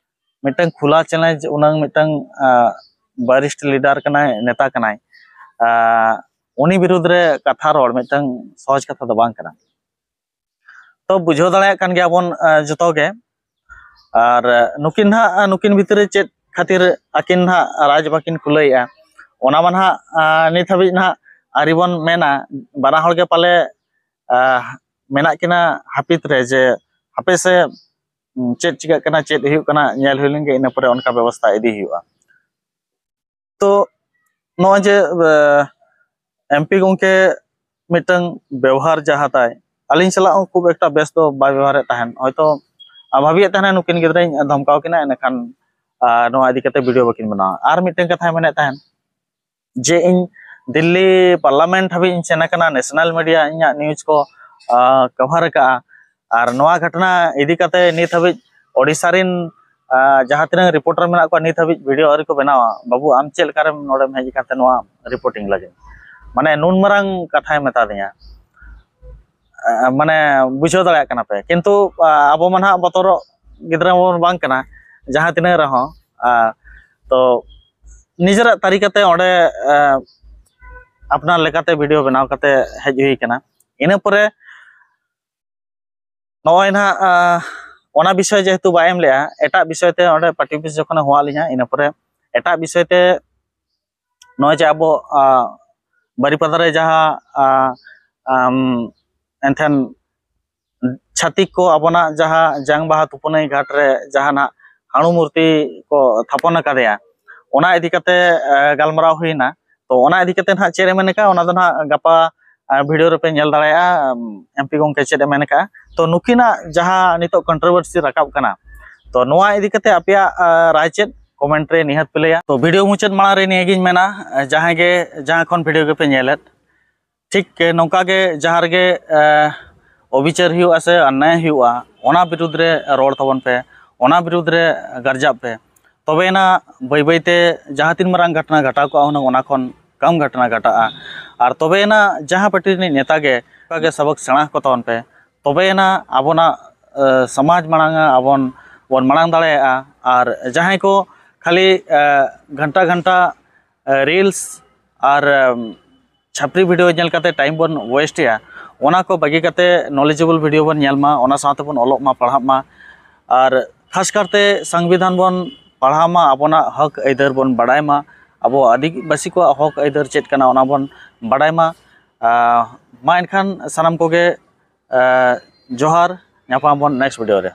ᱢᱤᱫᱴᱟᱝ ᱠᱷᱩᱞᱟ challenge, ᱩᱱᱟᱹᱝ ᱢᱤᱫᱴᱟᱝ, ᱟᱸ, ᱵᱟᱨᱤᱥᱴ leader ᱠᱟᱱᱟᱭ, ᱱᱮᱛᱟ ᱠᱟᱱᱟᱭ, ᱟᱸ, ᱩᱱᱤ ᱵᱤᱨᱩᱫᱽ ᱨᱮ ᱠᱟᱛᱷᱟ ᱨᱚᱲ ᱢᱤᱫᱴᱟᱝ ᱥᱚᱦᱚᱡ ᱠᱟᱛᱷᱟ ᱫᱚ ᱵᱟᱝ ᱠᱟᱱᱟ᱾ ᱛᱚ ᱵᱩᱡᱷᱟᱹᱣ ᱫᱟᱲᱮᱭᱟᱜ ᱠᱟᱱ ᱜᱮᱭᱟᱵᱚᱱ, ᱟᱸ, ᱡᱚᱛᱚ ᱜᱮ᱾ ᱟᱨ, ᱟᱸ, ᱱᱩᱠᱤᱱ ᱱᱟᱦᱟᱜ, ᱟᱸ, ᱱᱩᱠᱤᱱ ᱵᱷᱤᱛᱨᱤ ᱨᱮ ᱪᱮᱫ ᱠᱷᱟᱹᱛᱤᱨ ᱟᱹᱠᱤᱱ ᱱᱟᱦᱟᱜ ᱨᱟᱡᱽ ᱵᱟᱹᱠᱤᱱ ᱠᱷᱩᱞᱟᱹᱭᱮᱜᱼᱟ, ᱚᱱᱟ ᱢᱟ ᱱᱟᱦᱟᱜ, ᱟᱸ, ᱱᱤᱛ ᱦᱟᱹᱵᱤᱡ ᱱᱟᱦᱟᱜ ᱟᱹᱣᱨᱤ ᱵᱚᱱ ᱢᱮᱱᱟ᱾ ᱵᱟᱱᱟ ᱦᱚᱲ ᱜᱮ ᱯᱟᱞᱮ, ᱟᱸ, ᱢᱮᱱᱟᱜ ᱠᱤᱱᱟ ᱦᱟᱹᱯᱤᱫ ᱨᱮ, ᱡᱮ ᱦᱟᱯᱮ ᱥᱮ, ᱩᱸ, ᱪᱮᱫ ᱪᱤᱠᱟᱹᱜ ᱠᱟᱱᱟ, ᱪᱮᱫ ᱦᱩᱭᱩᱜ ᱠᱟᱱᱟ, ᱧᱮᱞ ᱦᱩᱭ ᱞᱮᱱ ᱜᱮ, ᱤᱱᱟᱹ ᱯᱚᱨᱮ ᱚᱱᱠᱟ ᱵᱮᱵᱚᱥᱛᱷᱟ ᱤᱫᱤ ᱦᱩᱭᱩᱜᱼᱟ᱾ ᱛᱚ ᱱᱚᱜᱼᱚᱭ ᱡᱮ, ᱮ, ᱮᱢ ᱯᱤ ᱜᱚᱢᱠᱮ ᱢᱤᱫᱴᱟᱝ ᱵᱮᱣᱦᱟᱨ ᱡᱟᱦᱟᱸ ᱛᱟᱭ, ᱟᱹᱞᱤᱧ ᱥᱟᱞᱟᱜ ᱦᱚᱸ ᱠᱷᱩᱵ ᱮᱠᱴᱟ ᱵᱮᱥ ᱫᱚ ᱵᱟᱭ ᱵᱮᱣᱦᱟᱨᱮᱫ ᱛᱟᱦᱮᱸᱱ᱾ ᱦᱚᱭᱛᱚ, ᱟ, ᱵᱷᱟᱹᱵᱤᱭᱮᱫ ᱛᱟᱦᱮᱱᱟ ᱱᱩᱠᱤᱱ ᱜᱤᱫᱽᱨᱟᱹᱧ ᱫᱷᱚᱢᱠᱟᱣ ᱠᱤᱱᱟ, ᱮᱸᱰᱮᱠᱷᱟᱱ, ᱟ, ᱱᱚᱣᱟ ᱤᱫᱤ ᱠᱟᱛᱮ video ᱵᱟᱹᱠᱤᱱ ᱵᱮᱱᱟᱣᱟ᱾ ᱟᱨ ᱢᱤᱫᱴᱟᱝ ᱠᱟᱛᱷᱟᱭ ᱢᱮᱱᱮᱫ ᱛᱟᱦᱮᱸᱱ ᱡᱮ ᱤᱧ ᱫᱤᱞᱞᱤ parliament ᱦᱟᱹᱵᱤᱡ ᱤᱧ ᱥᱮᱱ ᱟᱠᱟᱱᱟ, national media ᱤᱧᱟᱹᱜ news ᱠᱚ, ᱟ, cover ᱟᱠᱟᱫᱼᱟ᱾ ᱟᱨ ᱱᱚᱣᱟ ᱜᱷᱚᱴᱚᱱᱟ ᱤᱫᱤ ᱠᱟᱛᱮ ᱱᱤᱛ ᱦᱟᱹᱵᱤᱡ ᱳᱰᱤᱥᱟ ᱨᱮᱱ, ᱟ, ᱡᱟᱦᱟᱸ ᱛᱤᱱᱟᱹᱜ reporter ᱢᱮᱱᱟᱜ ᱠᱚᱣᱟ, ᱱᱤᱛ ᱦᱟᱹᱵᱤᱡ video ᱟᱹᱣᱨᱤ ᱠᱚ ᱵᱮᱱᱟᱣᱟ᱾ ᱵᱟᱹᱵᱩ, ᱟᱢ ᱪᱮᱫ ᱞᱮᱠᱟᱨᱮᱢ ᱱᱚᱰᱮᱢ ᱦᱮᱡ ᱟᱠᱟᱱ ᱛᱮ ᱱᱚᱣᱟ reporting ᱞᱟᱹᱜᱤᱫ? ᱢᱟᱱᱮ ᱱᱩᱱ ᱢᱟᱨᱟᱝ ᱠᱟᱛᱷᱟᱭ ᱢᱮᱛᱟ ᱫᱤᱧᱟ᱾ ᱟ, ᱢᱟᱱᱮ ᱵᱩᱡᱷᱟᱹᱣ ᱫᱟᱲᱮᱭᱟᱜ ᱠᱟᱱᱟ ᱯᱮ, ᱠᱤᱱᱛᱩ, ᱟ, ᱟᱵᱚ ᱢᱟ ᱱᱟᱦᱟᱜ ᱵᱚᱛᱚᱨᱚᱜ ᱜᱤᱫᱽᱨᱟᱹ ᱵᱚᱱ ᱵᱟᱝ ᱠᱟᱱᱟ, ᱡᱟᱦᱟᱸ ᱛᱤᱱᱟᱹᱜ ᱨᱮᱦᱚᱸ, ᱟ, ᱛᱚ ᱱᱤᱡᱮᱨᱟᱜ ᱛᱟᱹᱨᱤᱠᱟᱛᱮ ᱚᱸᱰᱮ, ᱟ, ᱟᱯᱱᱟᱨ ᱞᱮᱠᱟᱛᱮ video ᱵᱮᱱᱟᱣ ᱠᱟᱛᱮ ᱦᱮᱡ ᱦᱩᱭ ᱠᱟᱱᱟ᱾ ᱤᱱᱟᱹ ᱯᱚᱨᱮ ᱱᱚᱜᱼᱚᱭ ᱱᱟᱦᱟᱜ, ᱟ, ᱚᱱᱟ ᱵᱤᱥᱚᱭ ᱡᱮᱦᱮᱛᱩ ᱵᱟᱭ ᱮᱢ ᱞᱮᱜᱼᱟ, ᱮᱴᱟᱜ ᱵᱤᱥᱚᱭ ᱛᱮ ᱚᱸᱰᱮ party office ᱡᱚᱠᱷᱚᱱᱮ ᱦᱚᱦᱚᱣᱟᱫ ᱞᱤᱧᱟ, ᱤᱱᱟᱹ ᱯᱚᱨᱮ ᱮᱴᱟᱜ ᱵᱤᱥᱚᱭ ᱛᱮ ᱱᱚᱜᱼᱚᱭ ᱡᱮ ᱟᱵᱚ, ᱟ, ᱵᱟᱨᱤᱯᱟᱫᱟ ᱨᱮ ᱡᱟᱦᱟᱸ, ᱟ, ᱟᱢ, ᱮᱱᱛᱷᱮᱱ ᱪᱷᱟᱹᱛᱤᱠ ᱠᱚ ᱟᱵᱚᱱᱟᱜ ᱡᱟᱦᱟᱸ ᱡᱟᱝ ᱵᱟᱦᱟ ᱛᱩᱯᱩᱱᱟᱹᱭ ᱜᱷᱟᱴ ᱨᱮ ᱡᱟᱦᱟᱸ ᱱᱟᱜ ᱦᱟᱹᱬᱩ ᱢᱩᱨᱛᱤ ᱠᱚ ᱛᱷᱟᱯᱚᱱ ᱟᱠᱟᱫᱮᱭᱟ, ᱚᱱᱟ ᱤᱫᱤ ᱠᱟᱛᱮ, ᱮ, ᱜᱟᱞᱢᱟᱨᱟᱣ ᱦᱩᱭᱱᱟ᱾ ᱛᱚ ᱚᱱᱟ ᱤᱫᱤ ᱠᱟᱛᱮ ᱱᱟᱦᱟᱜ ᱪᱮᱫ ᱮ ᱢᱮᱱ ᱠᱟᱜᱼᱟ, ᱚᱱᱟ ᱫᱚ ᱱᱟᱦᱟᱜ ᱜᱟᱯᱟ, ᱮ, video ᱨᱮᱯᱮ ᱧᱮᱞ ᱫᱟᱲᱮᱭᱟᱜᱼᱟ, ᱮᱢ ᱯᱤ ᱜᱚᱢᱠᱮ ᱪᱮᱫ ᱮ ᱢᱮᱱ ᱠᱟᱜᱼᱟ᱾ ᱛᱚ ᱱᱩᱠᱤᱱᱟᱜ ᱡᱟᱦᱟᱸ ᱱᱤᱛᱚᱜ controversy ᱨᱟᱠᱟᱵ ᱠᱟᱱᱟ, ᱛᱚ ᱱᱚᱣᱟ ᱤᱫᱤ ᱠᱟᱛᱮ ᱟᱯᱮᱭᱟᱜ, ᱮ, ᱨᱟᱭ ᱪᱮᱫ? ᱠᱚᱢᱮᱱᱴ ᱨᱮ ᱱᱤᱦᱟᱹᱛ ᱯᱮ ᱞᱟᱹᱭᱟ᱾ ᱛᱚ, ᱵᱷᱤᱰᱤᱭᱳ ᱢᱩᱪᱟᱹᱫ ᱢᱟᱲᱟᱝ ᱨᱮ ᱱᱤᱭᱟᱹᱜᱤᱧ ᱢᱮᱱᱟ, ᱡᱟᱦᱟᱸᱭ ᱜᱮ ᱡᱟᱦᱟᱸ ᱠᱷᱚᱱ ᱵᱷᱤᱰᱤᱭᱳ ᱜᱮᱯᱮ ᱧᱮᱞᱮᱫ, ᱴᱷᱤᱠ ᱱᱚᱝᱠᱟ ᱜᱮ ᱡᱟᱦᱟᱸ ᱨᱮᱜᱮ ᱮ, ᱚᱵᱤᱪᱟᱨ ᱦᱩᱭᱩᱜᱼᱟ ᱥᱮ ᱚᱱᱱᱟᱭ ᱦᱩᱭᱩᱜᱼᱟ, ᱚᱱᱟ ᱵᱤᱨᱩᱫᱽ ᱨᱮ ᱨᱚᱲ ᱛᱟᱵᱚᱱ ᱯᱮ, ᱚᱱᱟ ᱵᱤᱨᱩᱫᱽ ᱨᱮ ᱜᱟᱨᱡᱟᱜ ᱯᱮ᱾ ᱛᱚᱵᱮᱭᱮᱱᱟ ᱵᱟᱹᱭ ᱵᱟᱹᱭ ᱛᱮ ᱡᱟᱦᱟᱸ ᱛᱤᱱ ᱢᱟᱨᱟᱝ ᱜᱷᱚᱴᱚᱱᱟ ᱜᱷᱚᱴᱟᱣ ᱠᱚᱜᱼᱟ ᱦᱩᱱᱟᱹᱝ, ᱚᱱᱟ ᱠᱷᱚᱱ ᱠᱚᱢ ᱜᱷᱚᱴᱚᱱᱟ ᱜᱷᱚᱴᱟᱜᱼᱟ᱾ ᱟᱨ ᱛᱚᱵᱮᱭᱮᱱᱟ ᱡᱟᱦᱟᱸ ᱯᱟᱨᱴᱤ ᱨᱤᱱᱤᱡ ᱱᱮᱛᱟ ᱜᱮ ᱚᱱᱠᱟ ᱜᱮ ᱥᱟᱵᱚᱠ ᱥᱮᱬᱟ ᱟᱠᱚ ᱛᱟᱵᱚᱱ ᱯᱮ, ᱛᱚᱵᱮᱭᱮᱱᱟ ᱟᱵᱚᱱᱟᱜ ᱮ, ᱥᱚᱢᱟᱡᱽ ᱢᱟᱲᱟᱝ ᱟᱵᱚᱱ ᱵᱚᱱ ᱢᱟᱲᱟᱝ ᱫᱟᱲᱮᱭᱟᱜᱼᱟ᱾ ᱟᱨ ᱡᱟᱦᱟᱸᱭ ᱠᱚ ᱠᱷᱟᱹᱞᱤ ᱮ, ᱜᱷᱚᱱᱴᱟ ᱜᱷᱚᱱᱴᱟ ᱨᱤᱞᱥ ᱟᱨ ᱮᱢ, ᱪᱷᱟᱯᱨᱤ ᱵᱷᱤᱰᱤᱭᱳ ᱧᱮᱞ ᱠᱟᱛᱮ ᱴᱟᱭᱤᱢ ᱵᱚᱱ ᱳᱭᱮᱥᱴ ᱮᱜᱼᱟ, ᱚᱱᱟ ᱠᱚ ᱵᱟᱹᱜᱤ ᱠᱟᱛᱮ ᱱᱚᱞᱮᱡᱮᱵᱚᱞ ᱵᱷᱤᱰᱤᱭᱳ ᱵᱚᱱ ᱧᱮᱞ ᱢᱟ, ᱚᱱᱟ ᱥᱟᱶᱛᱮ ᱵᱚᱱ ᱚᱞᱚᱜ ᱢᱟ, ᱯᱟᱲᱦᱟᱜ ᱢᱟ᱾ ᱟᱨ ᱠᱷᱟᱥ ᱠᱟᱨᱛᱮ ᱥᱚᱝᱵᱤᱫᱷᱟᱱ ᱵᱚᱱ ᱯᱟᱲᱦᱟᱣ ᱢᱟ, ᱟᱵᱚᱱᱟᱜ ᱦᱚᱠ ᱟᱹᱭᱫᱟᱹᱨ ᱵᱚᱱ ᱵᱟᱲᱟᱭ ᱢᱟ, ᱟᱵᱚ ᱟᱹᱫᱤᱵᱟᱹᱥᱤ ᱠᱚᱣᱟᱜ ᱦᱚᱠ ᱟᱹᱭᱫᱟᱹᱨ ᱪᱮᱫ ᱠᱟᱱᱟ ᱚᱱᱟ ᱵᱚᱱ ᱵᱟᱲᱟᱭ ᱢᱟ᱾ ᱟᱨ ᱢᱟ ᱮᱱᱠᱷᱟᱱ ᱥᱟᱱᱟᱢ ᱠᱚᱜᱮ ᱮ, ᱡᱚᱦᱟᱨ, ᱧᱟᱯᱟᱢ ᱟᱵᱚᱱ ᱱᱮᱠᱥᱴ ᱵᱷᱤᱰᱤᱭᱳ ᱨᱮ᱾